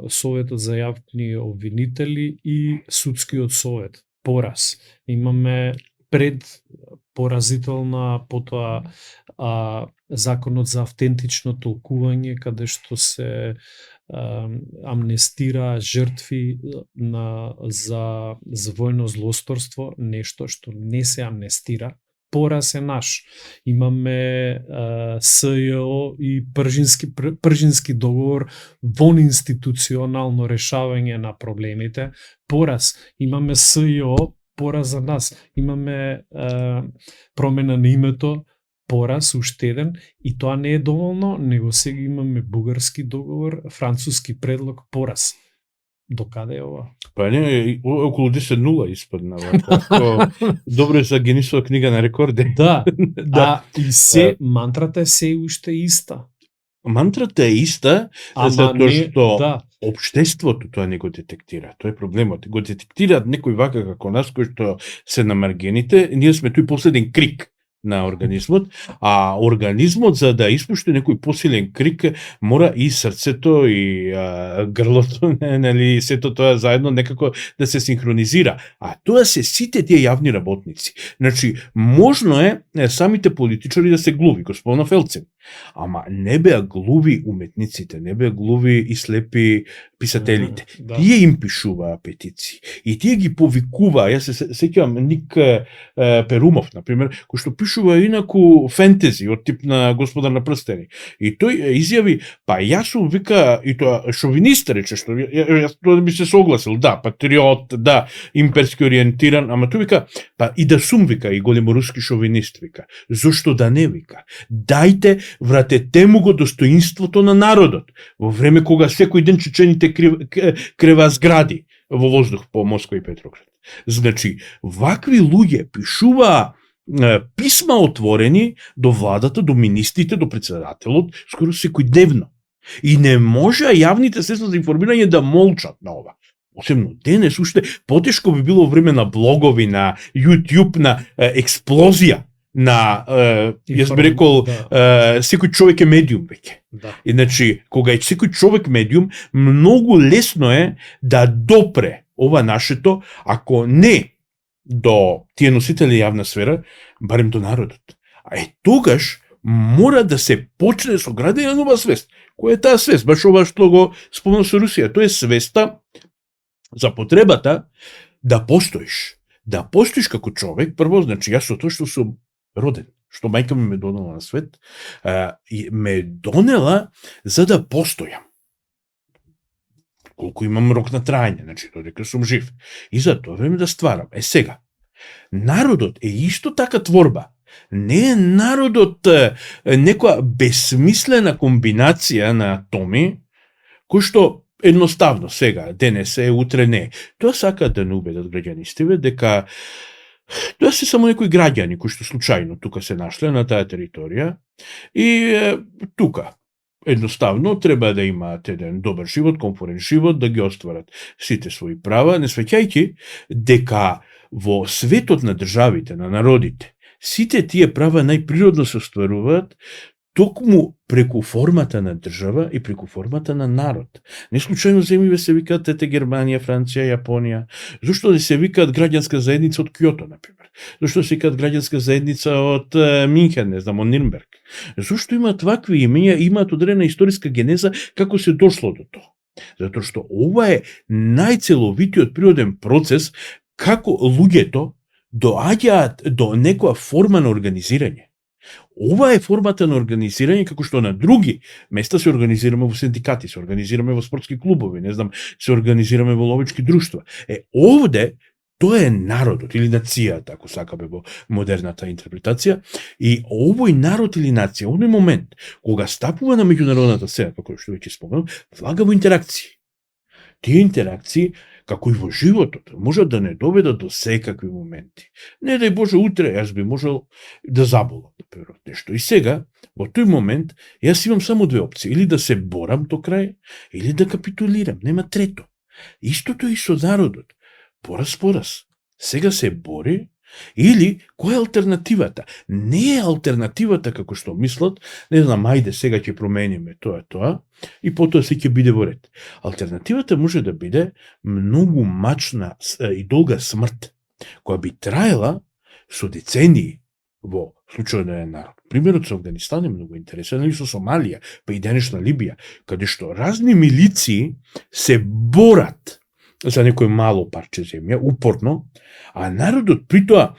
Советот за јавни обвинители и Судскиот совет, пораз. Имаме пред поразителна, потоа законот за автентично толкување, каде што се амнестира жртви за војно злосторство, нешто што не се амнестира. Пораз е наш. Имаме СЈО и Пржински договор, вон институционално решавање на проблемите. Пораз. Имаме СЈО, пораз за нас. Имаме промена на името, пораз уште еден, и тоа не е доволно, него сега имаме бугарски договор, француски предлог, пораз. Докаде е ова? Па не, околу 10-0 испадна. Добро е за Гинисова книга на рекорди. Да, и мантрата е се уште иста. Мантрата е иста, затоа што општеството тоа не го детектира. Тоа е проблемот. Го детектираат некои вака како нас, кои што се на маргените, ние сме тој последен крик на организмот, а организмот за да испушти некој посилен крик мора и срцето и грлото, нели, сето тоа заедно некако да се синхронизира. А тоа се сите тие јавни работници. Значи, можно е самите политичари да се глуви, господина Фелцин. Ама не беа глуви уметниците, не беа глуви и слепи писателите. Да. Тие им пишуваа петиции. И тие ги повикуваа. Јас се сеќавам Ник Перумов, например, кој што пишува инаку фентези од тип на Господар на прстени. И тој изјави, па јас сум, вика, и тоа шовинист рече, што јас тоа би се согласил, да, патриот, да, имперски ориентиран, ама тој вика, па и да сум, вика, и големоруски шовинист, вика. Зошто да не, вика? Дајте, вратете му го достоинството на народот. Во време кога секој ден чечените крева згради во воздух по Москва и Петроград. Значи, вакви луѓе пишуваа писма отворени до владата, до министрите, до председателот, скоро секојдневно. И не може јавните средства за информирање да молчат на ова. Осебно денес уште потешко би било време на блогови, на YouTube, на експлозија на, јас би рекол, секој човек е медиум веќе. Да. Иначе, кога е секој човек медиум, многу лесно е да допре ова нашето, ако не до тие носители јавна сфера, барем до народот. А тогаш мора да се почне со градење на нова свест. Која е таа свест? Баш ова што го спомна со Русија. Тоа е свеста за потребата да постоиш. Да постоиш како човек, прво, значи јас со тоа што сум роден, што мајка ми ме донела на свет, ме донела за да постојам. Колку имам рок на трајање, значи додека сум жив. И за тоа време да стварам. Сега, народот е исто така творба. Не е народот некоја безсмислена комбинација на атоми, кој што едноставно сега, денес е, утре не. Тоа сакаат да не убедат граѓанистиве дека тоа се само некои граѓани кои што случајно тука се нашле на таа територија и тука едноставно треба да имаат еден добар живот, комфорен живот, да ги остварат сите своји права, не свеќајќи дека во светот на државите, на народите, сите тие права најприродно се остваруваат токму преку формата на држава и преку формата на народ. Не случајно земјиве се викаат ете Германија, Франција, Јапонија. Зошто не се викаат граѓанска заедница од Кјото, например? Зошто се викаат граѓанска заедница од Минхен, не знам, од Нирнберг? Зошто имаат вакви имења, имаат одредена историска генеза како се дошло до тоа? Затоа што ова е најцеловитиот природен процес како луѓето доаѓаат до некоја форма на организирање. Ова е формата на организирање како што на други места се организираме во синдикати, се организираме во спортски клубови, не знам, се организираме во ловечки друштва. Овде тоа е народот или нацијата, ако сакаме во модерната интерпретација, и овој народ или нација, оној момент кога стапува на меѓународната сцена, како што веќе спомнав, влага во интеракции. Тие интеракции, како и во животот, можат да не доведат до секакви моменти. Не дај Боже, утре јас би можел да заболам, например, нешто. И сега, во тој момент, јас имам само две опции. Или да се борам до крај, или да капитулирам. Нема трето. Истото и со народот. Пораз. Сега се бори, или која е алтернативата? Не е алтернативата како што мислат, не знам, ајде сега ќе промениме тоа, и потоа се ќе биде во ред. Алтернативата може да биде многу мачна и долга смрт. која би траела со децении во случајот на еден народ. Примерот со Афганистан е многу интересен, или со Сомалија, па и денешна Либија, каде што разни милиции се борат за некој мало парче земја, упорно, а народот при тоа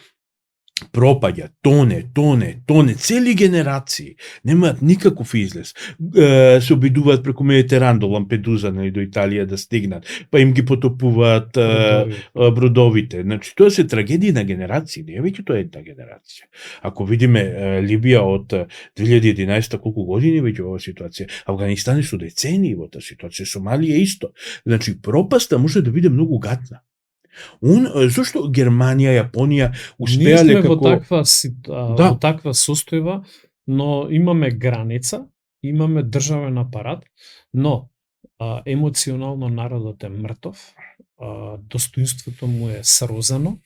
пропаѓа, тоне, цели генерации, немаат никаков излез. Се обидуваат преку Медитеран до Лампедуза, до Италија да стигнат, па им ги потопуваат бродовите. Значи, тоа се трагедии на генерации, не е веќе тоа една генерација. Ако видиме Либија од 2011 колку години веќе во оваа ситуација, Афганистан е со децении во таа ситуација, Сомалија исто. Значи, пропаста може да биде многу гадна. Зошто Германија, Јапонија успеале како... во таква состојба, но имаме граница, имаме државен апарат, но емоционално народот е мртов, достоинството му е срозано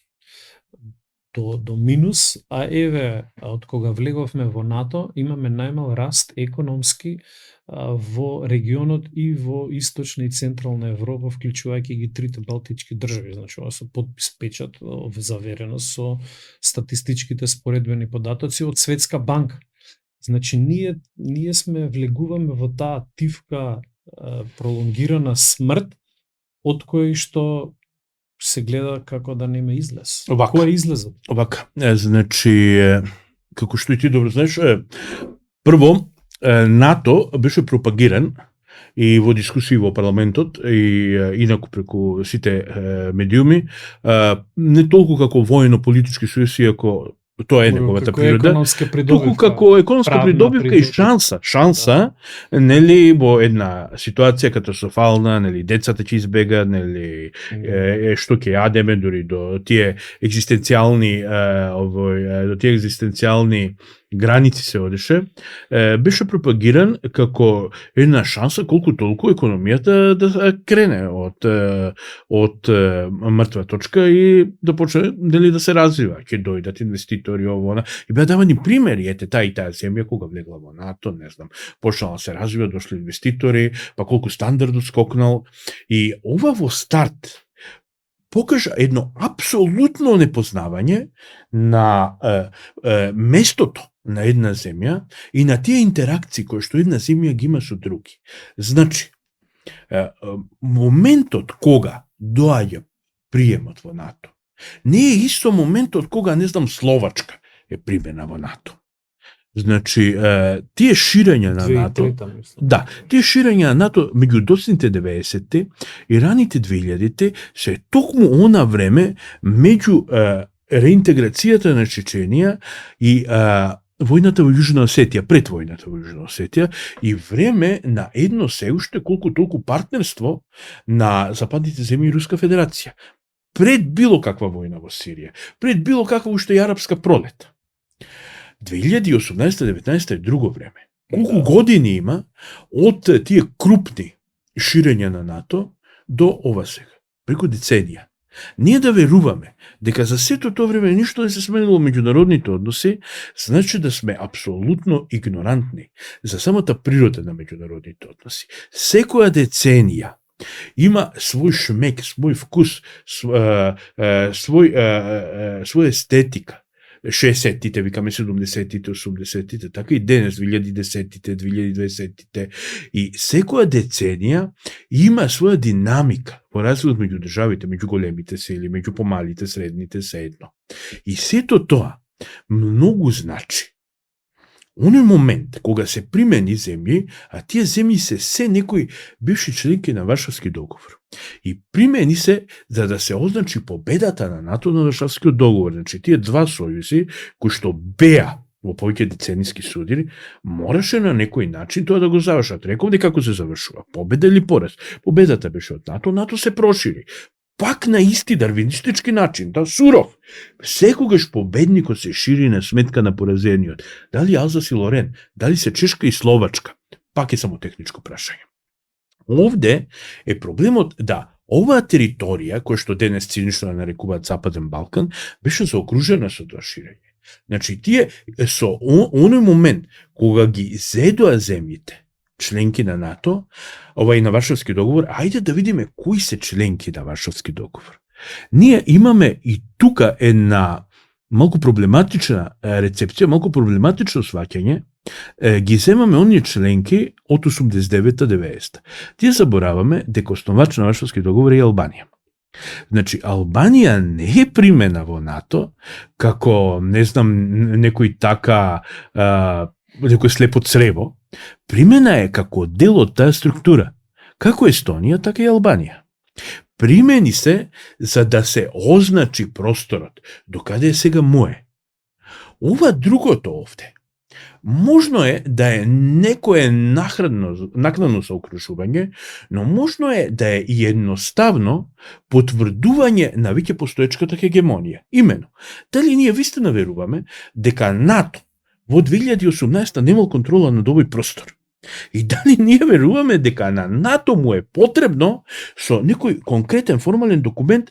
до минус, а еве, од кога влеговме во НАТО, имаме најмал раст економски во регионот и во источна и централна Европа, вклучувајќи ги трите балтички држави. Значи, ова со подпис печат заверено со статистичките споредбени податоци од Светска банка. Значи, ние сме влегуваме во таа тивка пролонгирана смрт, од кој што се гледа како да нема излез. Кој е излезот? Овака, значи, како што и ти добро знаеш, прво, НАТО беше пропагиран и во дискусии во парламентот и инаку преку сите медиуми, не толку како воено-политички сојуз, иако тоа е неговата природа, туку како економска придобивка и шанса, нели, во една ситуација катастрофална, нели, децата ќе избегаат, нели, што ќе јадеме, дури до тие екзистенцијални граници се одеше, беше пропагиран како една шанса колку толку економијата да крене од мртва точка и да почне да се развива. Ќе дојдат инвеститори ово, и беа давани примери, ете таа и таа земја кога влегла во НАТО, не знам, почнала се развива, дошли инвеститори, па колку стандардот скокнал, и ова во старт покажа едно апсолутно непознавање на местото на една земја и на тие интеракции кои што една земја ги има со други. Значи, моментот кога доаѓа приемот во НАТО не е исто моментот кога, не знам, Словачка е примена во НАТО. Значи, тие ширења на НАТО, тие ширења на НАТО меѓу доцните 90-те и раните 2000-те се токму она време меѓу реинтеграцијата на Чеченија и војната во Јужна Осетија, пред војната во Јужна Осетија, и време на едно се уште колку толку партнерство на западните земји и Руска Федерација. Пред било каква војна во Сирија, пред било каква уште и арапска пролет. 2018-19 е друго време. Колку години има од тие крупни ширења на НАТО до ова сега, преку деценија. Ние да веруваме дека за сето тоа време ништо не се сменило меѓународните односи, значи да сме апсолутно игнорантни за самата природа на меѓународните односи. Секоја деценија има свој шмек, свој вкус, своја естетика. 60-тите, викаме 70-тите, 80-тите, така и денес, 2010-тите, 2020-тите. И секоја деценија има своја динамика во разликот меѓу државите, меѓу големите сили, меѓу помалите, средните, се едно. И сето тоа многу значи. Оној момент кога се примени земји, а тие земји се некои бивши членки на Варшавски договор. И примени се за да се означи победата на НАТО на Варшавскиот договор. Значи, тие два сојузи, кои што беа во повеќе децениски судири, мораше на некој начин тоа да го завршат. Рековте како се завршува. Победа или пораз? Победата беше од НАТО, НАТО се прошири. Пак на исти дарвинистички начин, суров. Секогаш победникот се шири на сметка на поразениот. Дали Алзас и Лорен, дали се Чешка и Словачка, пак е само техничко прашање. Овде е проблемот да оваа територија, која што денес цинично нарекуваат Западен Балкан, беше заокружена со тоа ширење. Значи, тие со оној момент кога ги зедоа земјите, членки на НАТО, ова и на Варшавски договор, ајде да видиме кои се членки на Варшавски договор. Ние имаме и тука една малку проблематична рецепција, малку проблематично сваќање, ги земаме оние членки од 89-90. Тие забораваме дека основач на Варшавски договор е Албанија. Значи, Албанија не е примена во НАТО како, не знам, некој така, некој слепо црево. Примена е како дел од таа структура. Како Естонија, така и Албанија. Примени се за да се означи просторот, докаде е сега мое. Ова другото овде, можно е да е некое накнадно заокружување, но можно е да е и едноставно потврдување на веќе постоечката хегемонија. Имено, дали ние вистина веруваме дека НАТО во 2018 немал контрола над овој простор? И дали ние веруваме дека на НАТО му е потребно со некој конкретен формален документ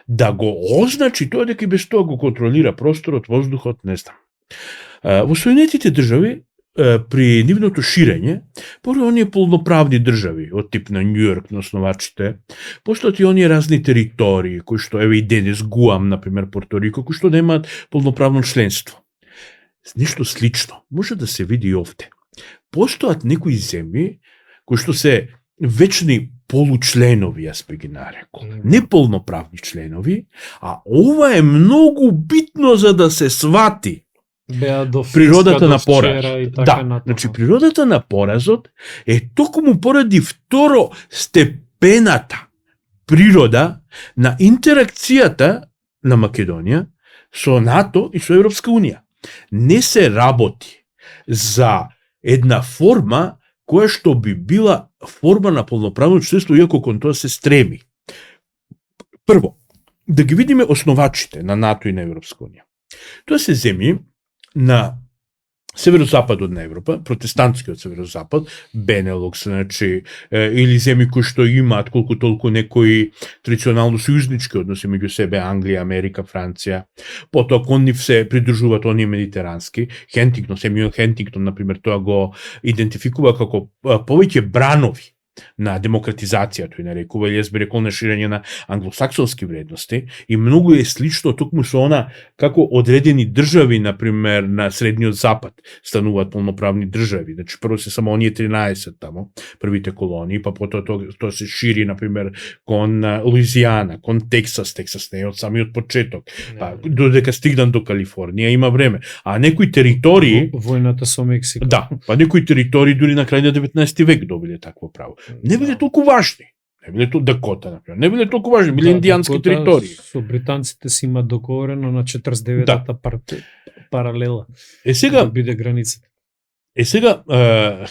да го означи тоа дека и без тоа го контролира просторот, воздухот, не знам. Во Соединетите држави при нивното ширење, прво оние полноправни држави од тип на Њујорк на основачите, постојат и оние разни територии кои што еве и денес Гуам, например Порто Рико, кои што немаат полноправно членство. Нешто слично може да се види и овде. Постојат некои земји кои што се вечни получленови, јас би ги нарекол, не полноправни членови, а ова е многу битно за да се свати природата на поразот. Да, значи природата на поразот е токму поради второстепената природа на интеракцијата на Македонија со НАТО и со Европска Унија. Не се работи за една форма која што би била форма на полноправно членство, иако кон тоа се стреми. Прво, да ги видиме основачите на НАТО и на Европска Унија. Тоа се земји на северозападот на Европа, протестантскиот северозапад, Бенелукс, значи, или земји кои што имаат колку толку некои традиционално сојузнички односи меѓу себе, Англија, Америка, Франција. Потоа кон нив се придружуваат оние медитерански. Хентингтон, Семјуел Хентингтон, например, тоа го идентификува како повеќе бранови на демократизација, тој нарекува, или јас би рекол на ширење на англосаксонски вредности, и многу е слично токму со она како одредени држави, например, на Средниот Запад стануваат полноправни држави. Значи, прво се само оние 13 тамо, првите колонии, па потоа тоа се шири, например, кон Луизијана, кон Тексас не е од самиот почеток, па додека стигнат до Калифорнија има време. А некои територии... Војната со Мексико. Да, па некои територии дури на крај на 19 век добиле такво право. Не биле толку важни. Не биле толку Дакота, например. Не биле толку важни, биле индијански територии. Со британците си имат договорено на 49-та паралела. Сега да биде границата. Сега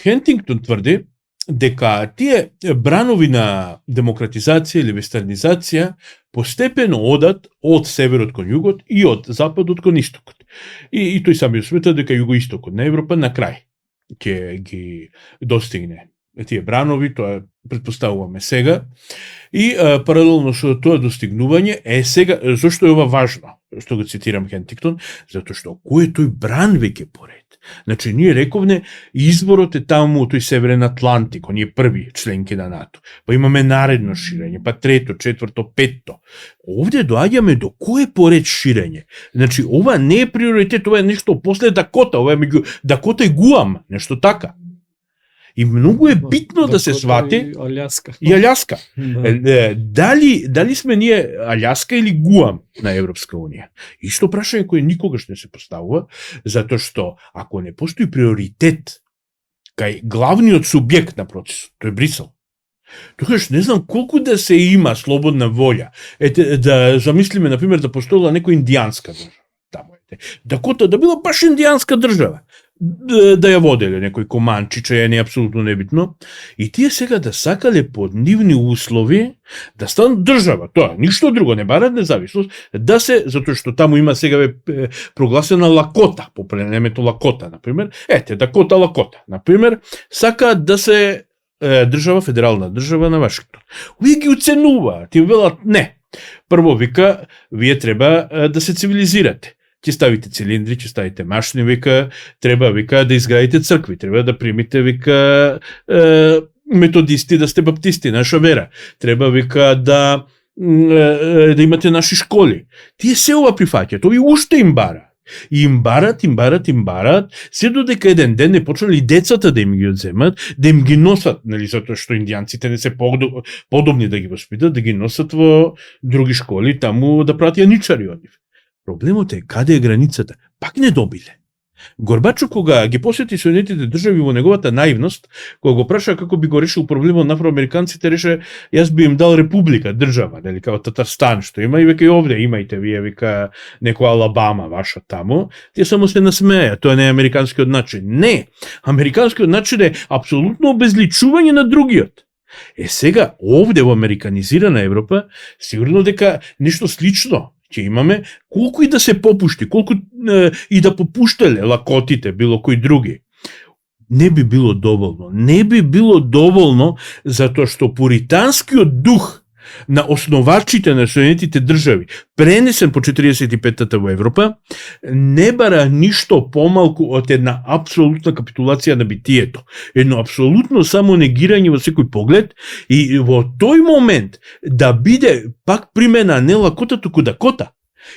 Хентингтон тврди дека тие бранови на демократизација или вестернизација постепено одат од северот кон југот и од западот кон истокот. И тој сами смета дека југоистокот на Европа на крај ќе ги достигне тие бранови, тоа претпоставуваме сега. И паралелно со тоа достигнување сега, зошто е ова важно, што го цитирам Хентингтон, затоа што кој е тој бран веќе поред? Значи, ние рековне, изборот е таму тој Северен Атлантик, оние први членки на НАТО. Па имаме наредно ширење, па трето, четврто, петто. Овде доаѓаме до кој поред ширење. Значи, ова не е приоритет, ова е нешто после Дакота, ова е меѓу Дакота и Гуам, нешто така. И многу е битно да се свати и Аљаска. И Аљаска. Дали сме ние Аљаска или Гуам на Европска Унија? Исто прашање кое никогаш не се поставува, затоа што ако не постои приоритет кај главниот субјект на процесот, тој е Брисел, тогаш не знам колку да се има слободна волја. Да замислиме, например, да постоила некоја индијанска држава. Дакота да била баш индијанска држава, да ја воделе некој Команчиче, е не апсолутно небитно, и тие сега да сакале под нивни услови да станат држава, тоа, ништо друго, не барат независност, да се, затоа што таму има сега прогласена Лакота, по племето Лакота, например, Дакота Лакота, например, сакаат да се држава, федерална држава на Вашингтон. Овие ги уценуваат и велат не. Прво вика, вие треба да се цивилизирате. Ќе ставите цилиндри, ќе ставите машини, вика, треба, вика, да изградите цркви, треба да примите, вика, методисти, да сте баптисти, наша вера. Треба, вика, да да имате наши школи. Тие се ова прифаќаат, ови уште им бараат. И им барат, се додека еден ден не почнали децата да им ги одземат, да им ги носат, нели, затоа што индијанците не се подобни да ги воспитат, да ги носат во други школи, таму да прават јаничари од нив. Проблемот е каде е границата? Пак не добиле. Горбачов, кога ги посети Соединетите држави во неговата наивност, кога го праша како би го решил проблемот на афроамериканците, реше јас би им дал република, држава, нели, као Татарстан што има, и века и овде имајте вие, вика, некоја Алабама ваша таму. Тие само се насмеја, тоа не е американскиот начин. Не, американскиот начин е апсолутно обезличување на другиот. Сега, овде во американизирана Европа, сигурно дека нешто слично ќе имаме, колку и да се попушти, колку и да попуштеле лакотите, било кои други, не би било доволно. Не би било доволно, затоа што пуританскиот дух на основачите на Соединетите држави, пренесен по 45-та во Европа, не бара ништо помалку од една апсолутна капитулација на битието. Едно апсолутно само негирање во секој поглед, и во тој момент да биде пак примена не лакота, туку дакота.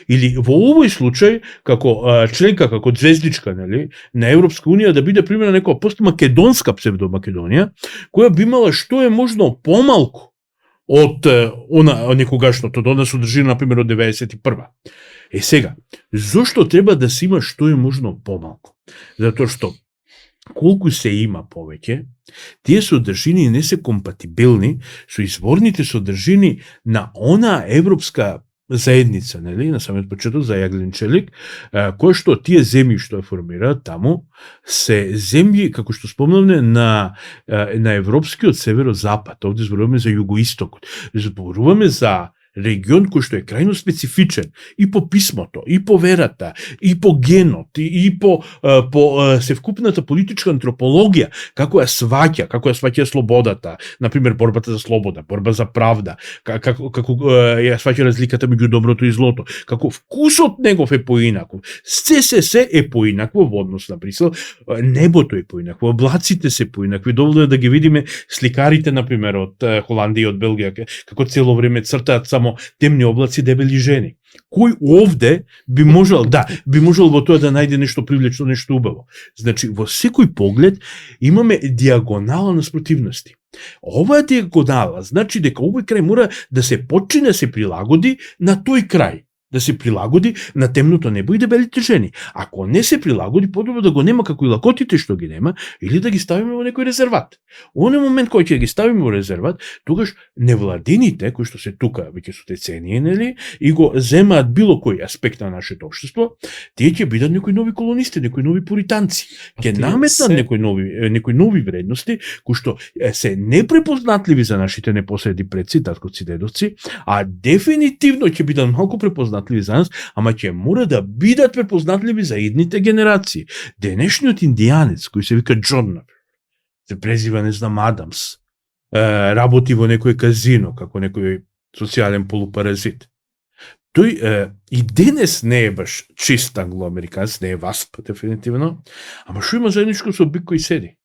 Или во овој случај, како членка, како звездичка, нели, на Европска унија, да биде примена некоја постмакедонска псевдомакедонија, која би имала што е можно помалку од некогашното, до содржина, например, од 91-а. Сега, зошто треба да се има што е можно помалку? Затоа што, колку се има повеќе, тие содржини не се компатибилни со изворните содржини на она европска заедница, нели, на самиот почеток за Јаглен Челик, кој што тие земји што ја формираат таму, се земји, како што спомнавме, на европскиот северозапад. Овде зборуваме за југоистокот. Зборуваме за регион кој што е крајно специфичен и по писмото, и по верата, и по генот, и по севкупната политичка антропологија, како ја сваќа слободата, например борбата за слобода, борба за правда, како ја сваќа разликата меѓу доброто и злото, како вкусот негов е поинаков, се е поинакво во однос на Брисел, небото е поинакво, облаците се поинакви, доволно да ги видиме сликарите, например, од Холандија и од Белгија, како цело време цртаат само темни облаци, дебели жени. Кој овде би можел во тоа да најде нешто привлечно, нешто убаво. Значи, во секој поглед имаме диагонала на спротивности. Оваа диагонала значи дека овој крај мора да се почне да се прилагоди на тој крај, да се прилагоди на темното небо и дебелите жени. Ако не се прилагоди, подобро да го нема како и лакотите што ги нема, или да ги ставиме во некој резерват. Оној момент кој ќе ги ставиме во резерват, тогаш невладините, кои што се тука веќе со децении, нели, и го земаат било кој аспект на нашето општество, тие ќе бидат некои нови колонисти, некои нови пуританци. Ќе наметнат некои нови вредности кои што се непрепознатливи за нашите непосредни предци, таткоци, дедовци, а дефинитивно ќе бидат малку препознатливи за нас, ама ќе мора да бидат препознатливи за идните генерации. Денешниот индијанец, кој се вика Джон, се презива, не знам, Адамс, работи во некој казино, како некој социјален полупаразит. Тој и денес не е баш чист англоамериканец, не е васп, дефинитивно, ама што има заедничко со бик кој седи?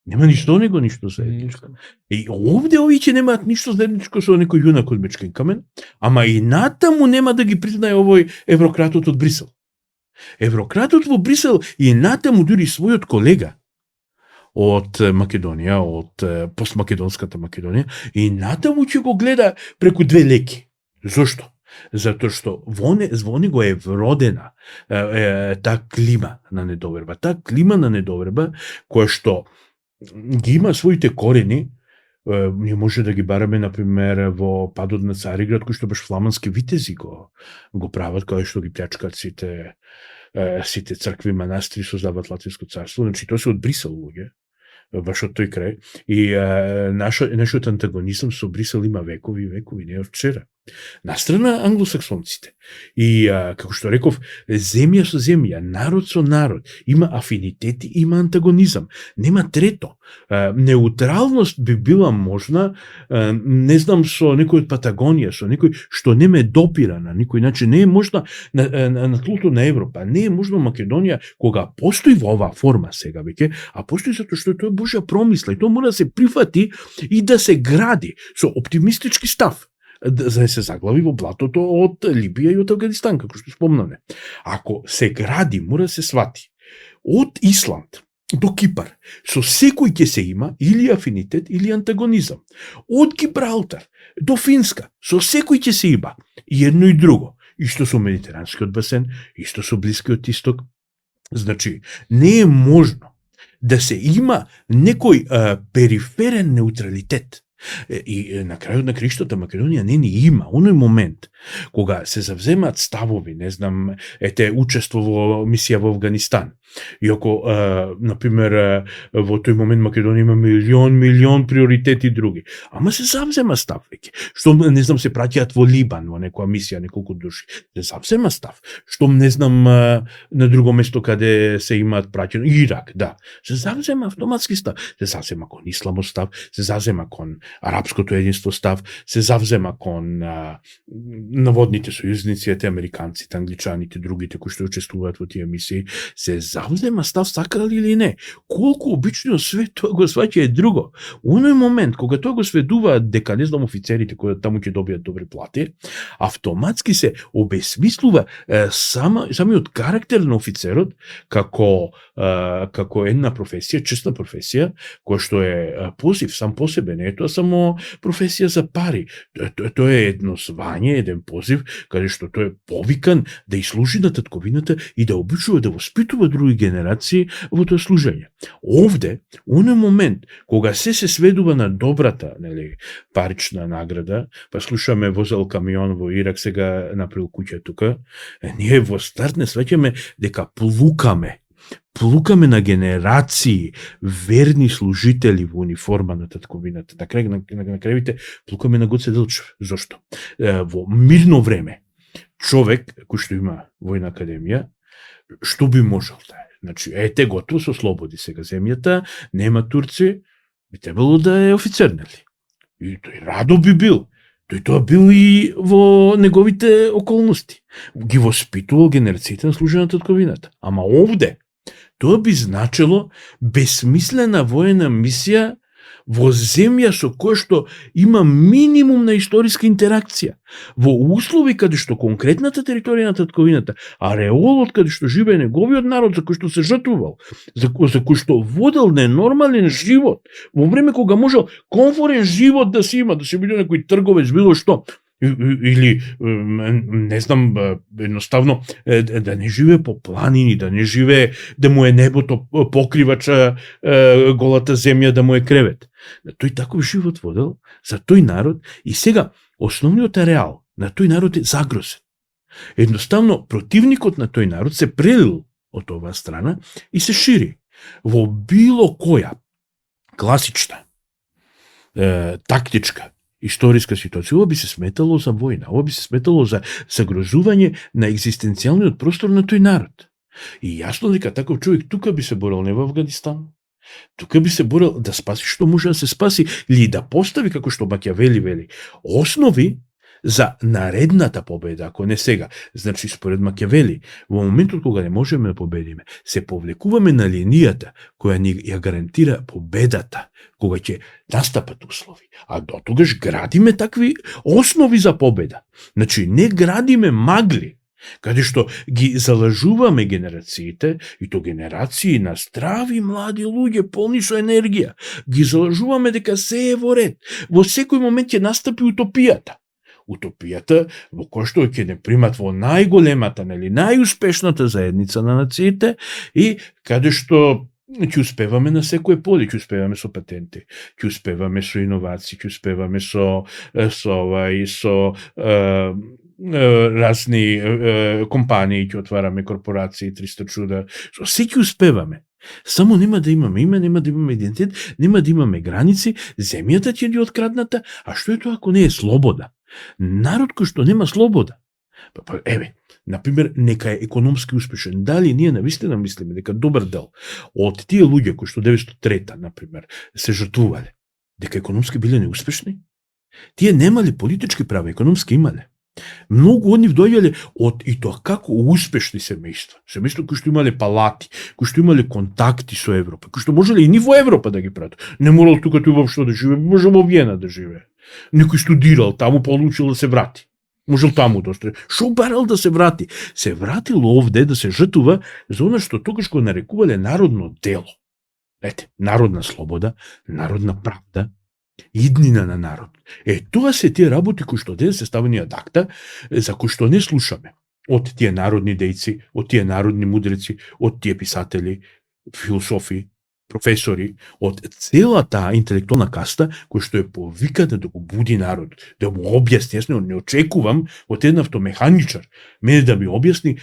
Нема ништо него, ништо заедничко. И овде овие немаат ништо заедничко со некој јунак од Мечкен камен, ама и натаму нема да ги признае овој еврократот од Брисел. Еврократот во Брисел и натаму дури својот колега од Македонија, од постмакедонската Македонија, и натаму ќе го гледа преку две леки. Зошто? Затоа што во него е вродена таа клима на недоверба. Таа клима на недоверба која што ги има своите корени, ние може да ги бараме, например, во падот на Цариград, кој што баш фламандски витези го прават, кој што ги плячкаат сите цркви, манастири, создаваат Латинско царство. Значи, тоа се од Брисел луѓе, баш од тој крај. И нашиот антагонизам со Брисел има векови, не од вчера. Настрана англосаксонците. И, како што реков, земја со земја, народ со народ, има афинитети, има антагонизам. Нема трето. Неутралност би била можна, не знам, со некој од Патагонија, со некој што не ме допира на никој начин. Не е можна на тлото на Европа, не е можно Македонија, кога постои во оваа форма сега веќе, а постои затоа што тоа е Божја промисла и тоа мора да се прифати и да се гради со оптимистички став. за да се заглави во блатото од Либија и од Авганистан, како што спомнаме. Ако се гради, мора да се свати. Од Исланд до Кипар, со секој ќе се има или афинитет или антагонизам. Од Гибралтар до Финска, со секој ќе се има и едно и друго. Исто со Медитеранскиот басен, исто со Блискиот исток. Значи, не е можно да се има некој периферен неутралитет. И на крајот на криштата Македонија не ни има оној момент кога се завземаат ставови, не знам, учество во мисија во Авганистан. Иако, например, во тој момент Македонија има милион приоритети други. Ама се завзема став веќе. Што, не знам, се праќаат во Либан, во некоја мисија, неколку души. Се завзема став. Што, не знам, на друго место каде се имаат праќано, Ирак, да. Се завзема автоматски став. Се завзема кон исламот став, се завзема кон арапското единство став, се завзема кон наводните сојузници, американците, англичаните, другите кои што учествуваат во тие мисии, се завзема став, сакали или не. Колку обично свет тоа го сваќа е друго. Оној момент кога тоа го сведуваат дека, не знам, офицерите кои таму ќе добијат добри плати, автоматски се обесмислува самиот карактер на офицерот како една професија, честна професија, која што е позив сам по себе, не е тоа само професија за пари. Тоа е едно звање, еден позив, каде што тој е повикан да изслужи на татковината и да обучува, да воспитува други генерации во тоа служење. Овде, оној момент, кога се сведува на добрата, нели, парична награда, па слушаме возел камион во Ирак, сега направил куќа тука, ние во старт не сваќаме дека плукаме на генерации верни служители во униформа на татковината. На крајвите плукаме на Гоце Делчев. Зошто? Во мирно време, човек кој што има војна академија, што би можел да е? Значи, готово со слободи сега земјата, нема турци, би требало да е офицер, нели? И тој радо би бил. Тој тоа бил и во неговите околности. Ги воспитувал генерациите на служење на татковината. Ама овде, тоа би значило бесмислена воена мисија во земја со која што има минимум на историска интеракција, во услови каде што конкретната територија на татковината, ареолот каде што живее неговиот народ, за кој што се жртвувал, за кој што водел ненормален живот, во време кога можел комфорен живот да се има, да се биде некој трговец, било што, или, не знам, едноставно, да не живее по планини, да не живее, да му е небото покривача, голата земја да му е кревет. Тој таков живот водел за тој народ и сега основниот ареал на тој народ е загрозен. Едноставно, противникот на тој народ се прелил од оваа страна и се шири во било која класична, тактичка, историска ситуација, ова би се сметало за војна, ова би се сметало за загрозување на екзистенцијалниот простор на тој народ. И јасно дека таков човек тука би се борел, не во Авганистан. Тука би се борел да спаси што може да се спаси или да постави, како што Макијавели вели, основи за наредната победа, ако не сега. Значи, според Макијавели, во моментот кога не можеме да победиме, се повлекуваме на линијата која ни ја гарантира победата, кога ќе настапат услови. А до тогаш градиме такви основи за победа. Значи, не градиме магли, каде што ги залажуваме генерациите, и то генерации на здрави млади луѓе, полни со енергија. Ги залажуваме дека се е во ред. Во секој момент ќе настапи утопијата. Утопијата во која што ќе не примат во најголемата, нели, најуспешната заедница на нациите и каде што ќе успеваме на секој поле, ќе успеваме со патенти, ќе успеваме со иновации, ќе успеваме со разни компании, ќе отвараме корпорации, 300 чуда, со се ќе успеваме. Само нема да имаме име, нема да имаме идентитет, нема да имаме граници, земјата ќе ни открадната, а што е тоа ако не е слобода? Народ кој што нема слобода. Например, нека е економски успешен. Дали ние навистина мислиме дека добар дел од тие луѓе кои што 903-та, например, се жртвувале, дека економски биле неуспешни? Тие немале политички права, економски имале. Многу од нив доаѓале од и тоа како успешни семејства. Семејства кои што имале палати, кои што имале контакти со Европа, кои што можеле и ни во Европа да ги пратат. Не морал тука тој воопшто да живее, можел во Виена да живее. Некој студирал, таму получил да се врати. Можел таму да остане. Шо барал да се врати? Се вратил овде да се жртвува за она што тогаш го нарекувале народно дело. Ете, народна слобода, народна правда, иднина на народ. Тоа се тие работи кои што денес се ставени ад акта, за кои што не слушаме. Од тие народни дејци, од тие народни мудреци, од тие писатели, философи, професори, од целата интелектуална каста која што е повикана да го буди народ, да му објасни. Јас не очекувам од еден автомеханичар мене да ми објасни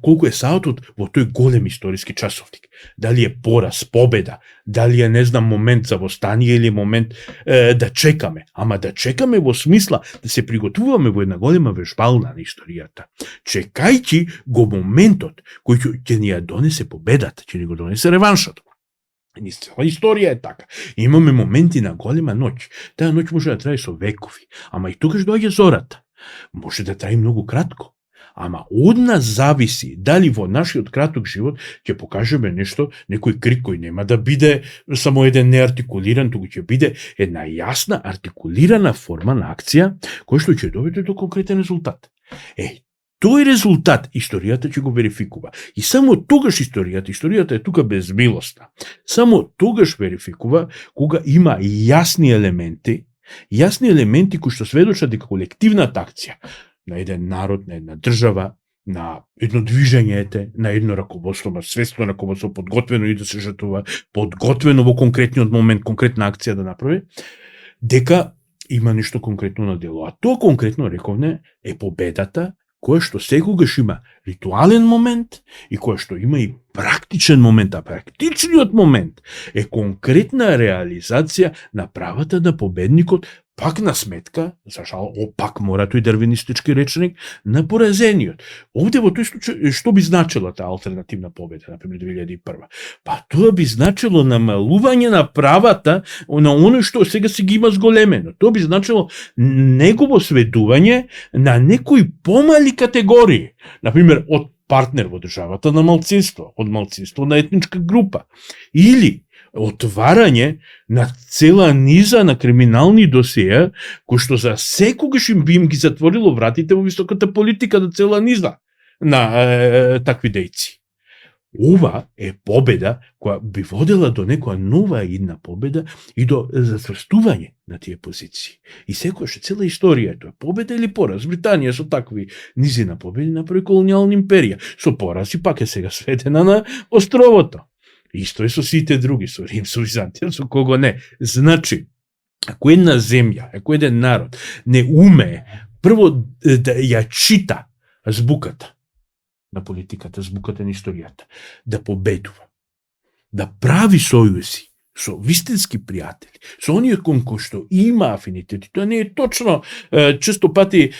колку е саатот во тој голем историски часовник. Дали е пораз, победа, дали е, не знам, момент за востание или момент да чекаме. Ама да чекаме во смисла да се приготуваме во една голема вежбална на историјата. Чекајќи го моментот кој ќе ни ја донесе победата, ќе ни го донесе реваншот. Цела историја е така. Имаме моменти на голема ноќ. Таа ноќ може да трае со векови, ама и тогаш доаѓа зората. Може да трае многу кратко. Ама од нас зависи дали во нашиот краток живот ќе покажеме нешто, некој крик кој нема да биде само еден неартикулиран, туку ќе биде една јасна артикулирана форма на акција која што ќе доведе до конкретен резултат. Тој резултат историјата ќе го верификува. И само тогаш историјата е тука безмилосна. Само тогаш верификува кога има јасни елементи кои што сведочат дека колективната акција на еден народ, на една држава, на едно движење, на едно раководство, на свестно раководство, подготвено и да се жртвува, подготвено во конкретниот момент, конкретна акција да направи, дека има нешто конкретно на дело. А тоа конкретно, рековне, е победата, која што секогаш има ритуален момент и која што има и практичен момент, а практичниот момент е конкретна реализација на правата на победникот, пак на сметка, за жал, пак мора тој дарвинистички речник, на поразениот. Овде во тој случај, што би значила таа алтернативна победа, например 2001? Па тоа би значило намалување на правата на оној што сега си ги има зголемено. Тоа би значило негово сведување на некои помали категории. Например, од партнер во државата на малцинство, од малцинство на етничка група. Или отварање на цела низа на криминални досија, кои што за секогаш би им ги затворило вратите во високата политика на цела низа на такви дејци. Ова е победа која би водела до некоја нова идна победа и до зацврстување на тие позиции. И секојаш цела историја е тоа победа или пораз. Британија со такви низи на победи направи колонијална империја, со порази пак е сега сведена на островото. Исто е со сите други, со Рим, со Византија, со кого не. Значи, ако една земја, ако еден народ не уме прво да ја чита збуката на политиката, збуката на историјата, да победува, да прави сојузи со вистински пријатели, со оние кон кои што има афинитети, тоа не е точно, често пати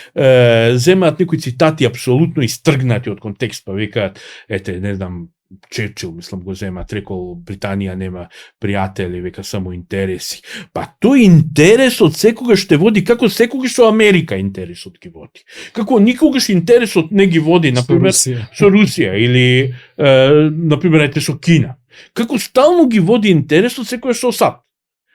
земаат некои цитати апсолутно истргнати од контекст, па викаат, ете, не знам, Черчил, мислам, го земат, рекол Британија нема пријатели, века само интереси. Па тој интересот секогаш те води, како секогаш со Америка интересот ги води. Како никогаш интересот не ги води, например, со Русија или, например, ете со Кина. Како стално ги води интересот секогаш со САД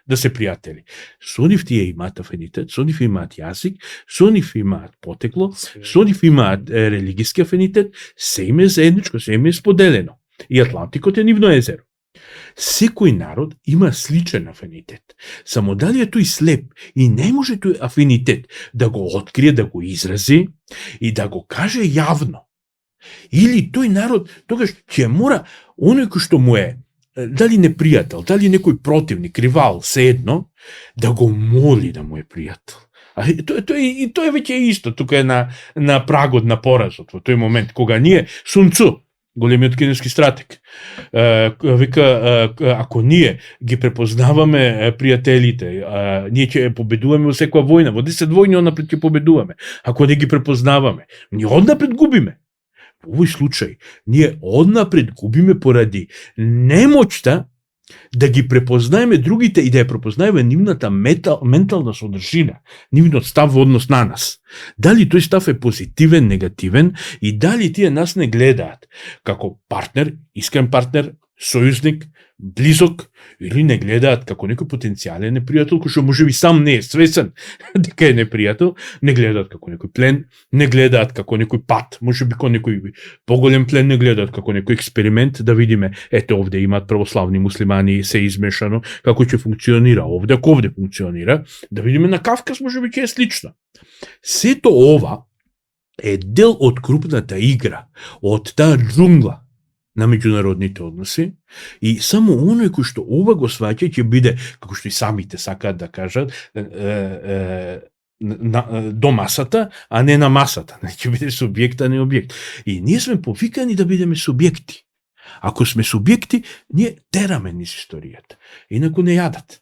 да се пријатели. Со нив тие имаат афинитет, со нив имаат јазик, со нив имаат потекло, со нив имаат религиски афинитет, се им е заедничко, се им е споделено. И Атлантикот е нивно езеро. Секој народ има сличен афинитет. Само дали е тој слеп и не може тој афинитет да го открие, да го изрази и да го каже јавно. Или тој народ тогаш ќе мора оној кој што му е дали непријател, дали некој противник, ривал, sejedno, да го моли да му е пријател. А тоа е веќе исто, тука е на прагот на поразот во тој момент кога ние Сун Цу, големиот кинески стратег, вика, ако ние ги препознаваме пријателите, ние ќе победуваме во секоја војна, во 10 војни однапред ќе победуваме. Ако не ги препознаваме, ние однапред губиме. Во овој случај, ние однапред губиме поради немоќта да ги препознаеме другите и да ја препознаеме нивната ментална содржина, нивниот став во однос на нас. Дали тој став е позитивен, негативен и дали тие нас не гледаат како партнер, искрен партнер, сојузник, близок, или не гледаат како некој потенцијален непријател, кој што можеби сам не е свесен дека е непријател, не гледаат како некој плен, не гледаат како некој пат, можеби како некој поголем плен, не гледаат како некој експеримент, да видиме, ето овде имаат православни муслимани, се измешано, како ќе функционира овде, ако овде функционира, да видиме на Кавказ можеби ќе е слично. Сето ова е дел од крупната игра, од таа джунгла на меѓународните односи и само оној кој што ова го сваќа ќе биде, како што и самите сакаат да кажат, до масата, а не на масата. Ќе биде субјект, а не објект. И ние сме повикани да бидеме субјекти. Ако сме субјекти, ние тераме низ историјата. Инаку не јадат.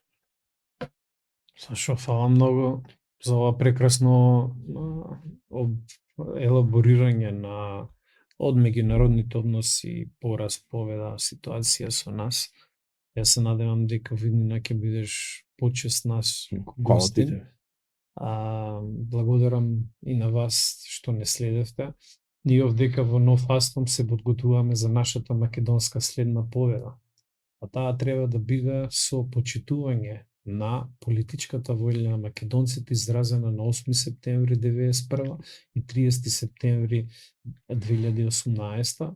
Сашо, фала многу за ова прекрасно елаборирање на од меѓународните односи по расповеда ситуација со нас. Јас се надевам дека виднина ќе бидеш почест нас гостин. Благодарам и на вас што не следевте. Ние овдека во Нов Астом се подготвуваме за нашата македонска следна победа. А таа треба да биде со почитување на политичката волја на македонците изразена на 8 септември 1991 и 30 септември 2018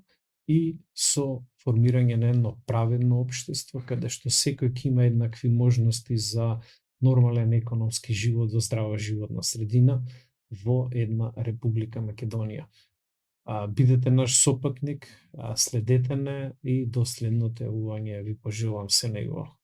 и со формирање на едно праведно општество каде што секој ќе има еднакви можности за нормален економски живот во здрава животна средина во една Република Македонија. Бидете наш сопатник, следете не и до следното јавување ви пожелувам се негово.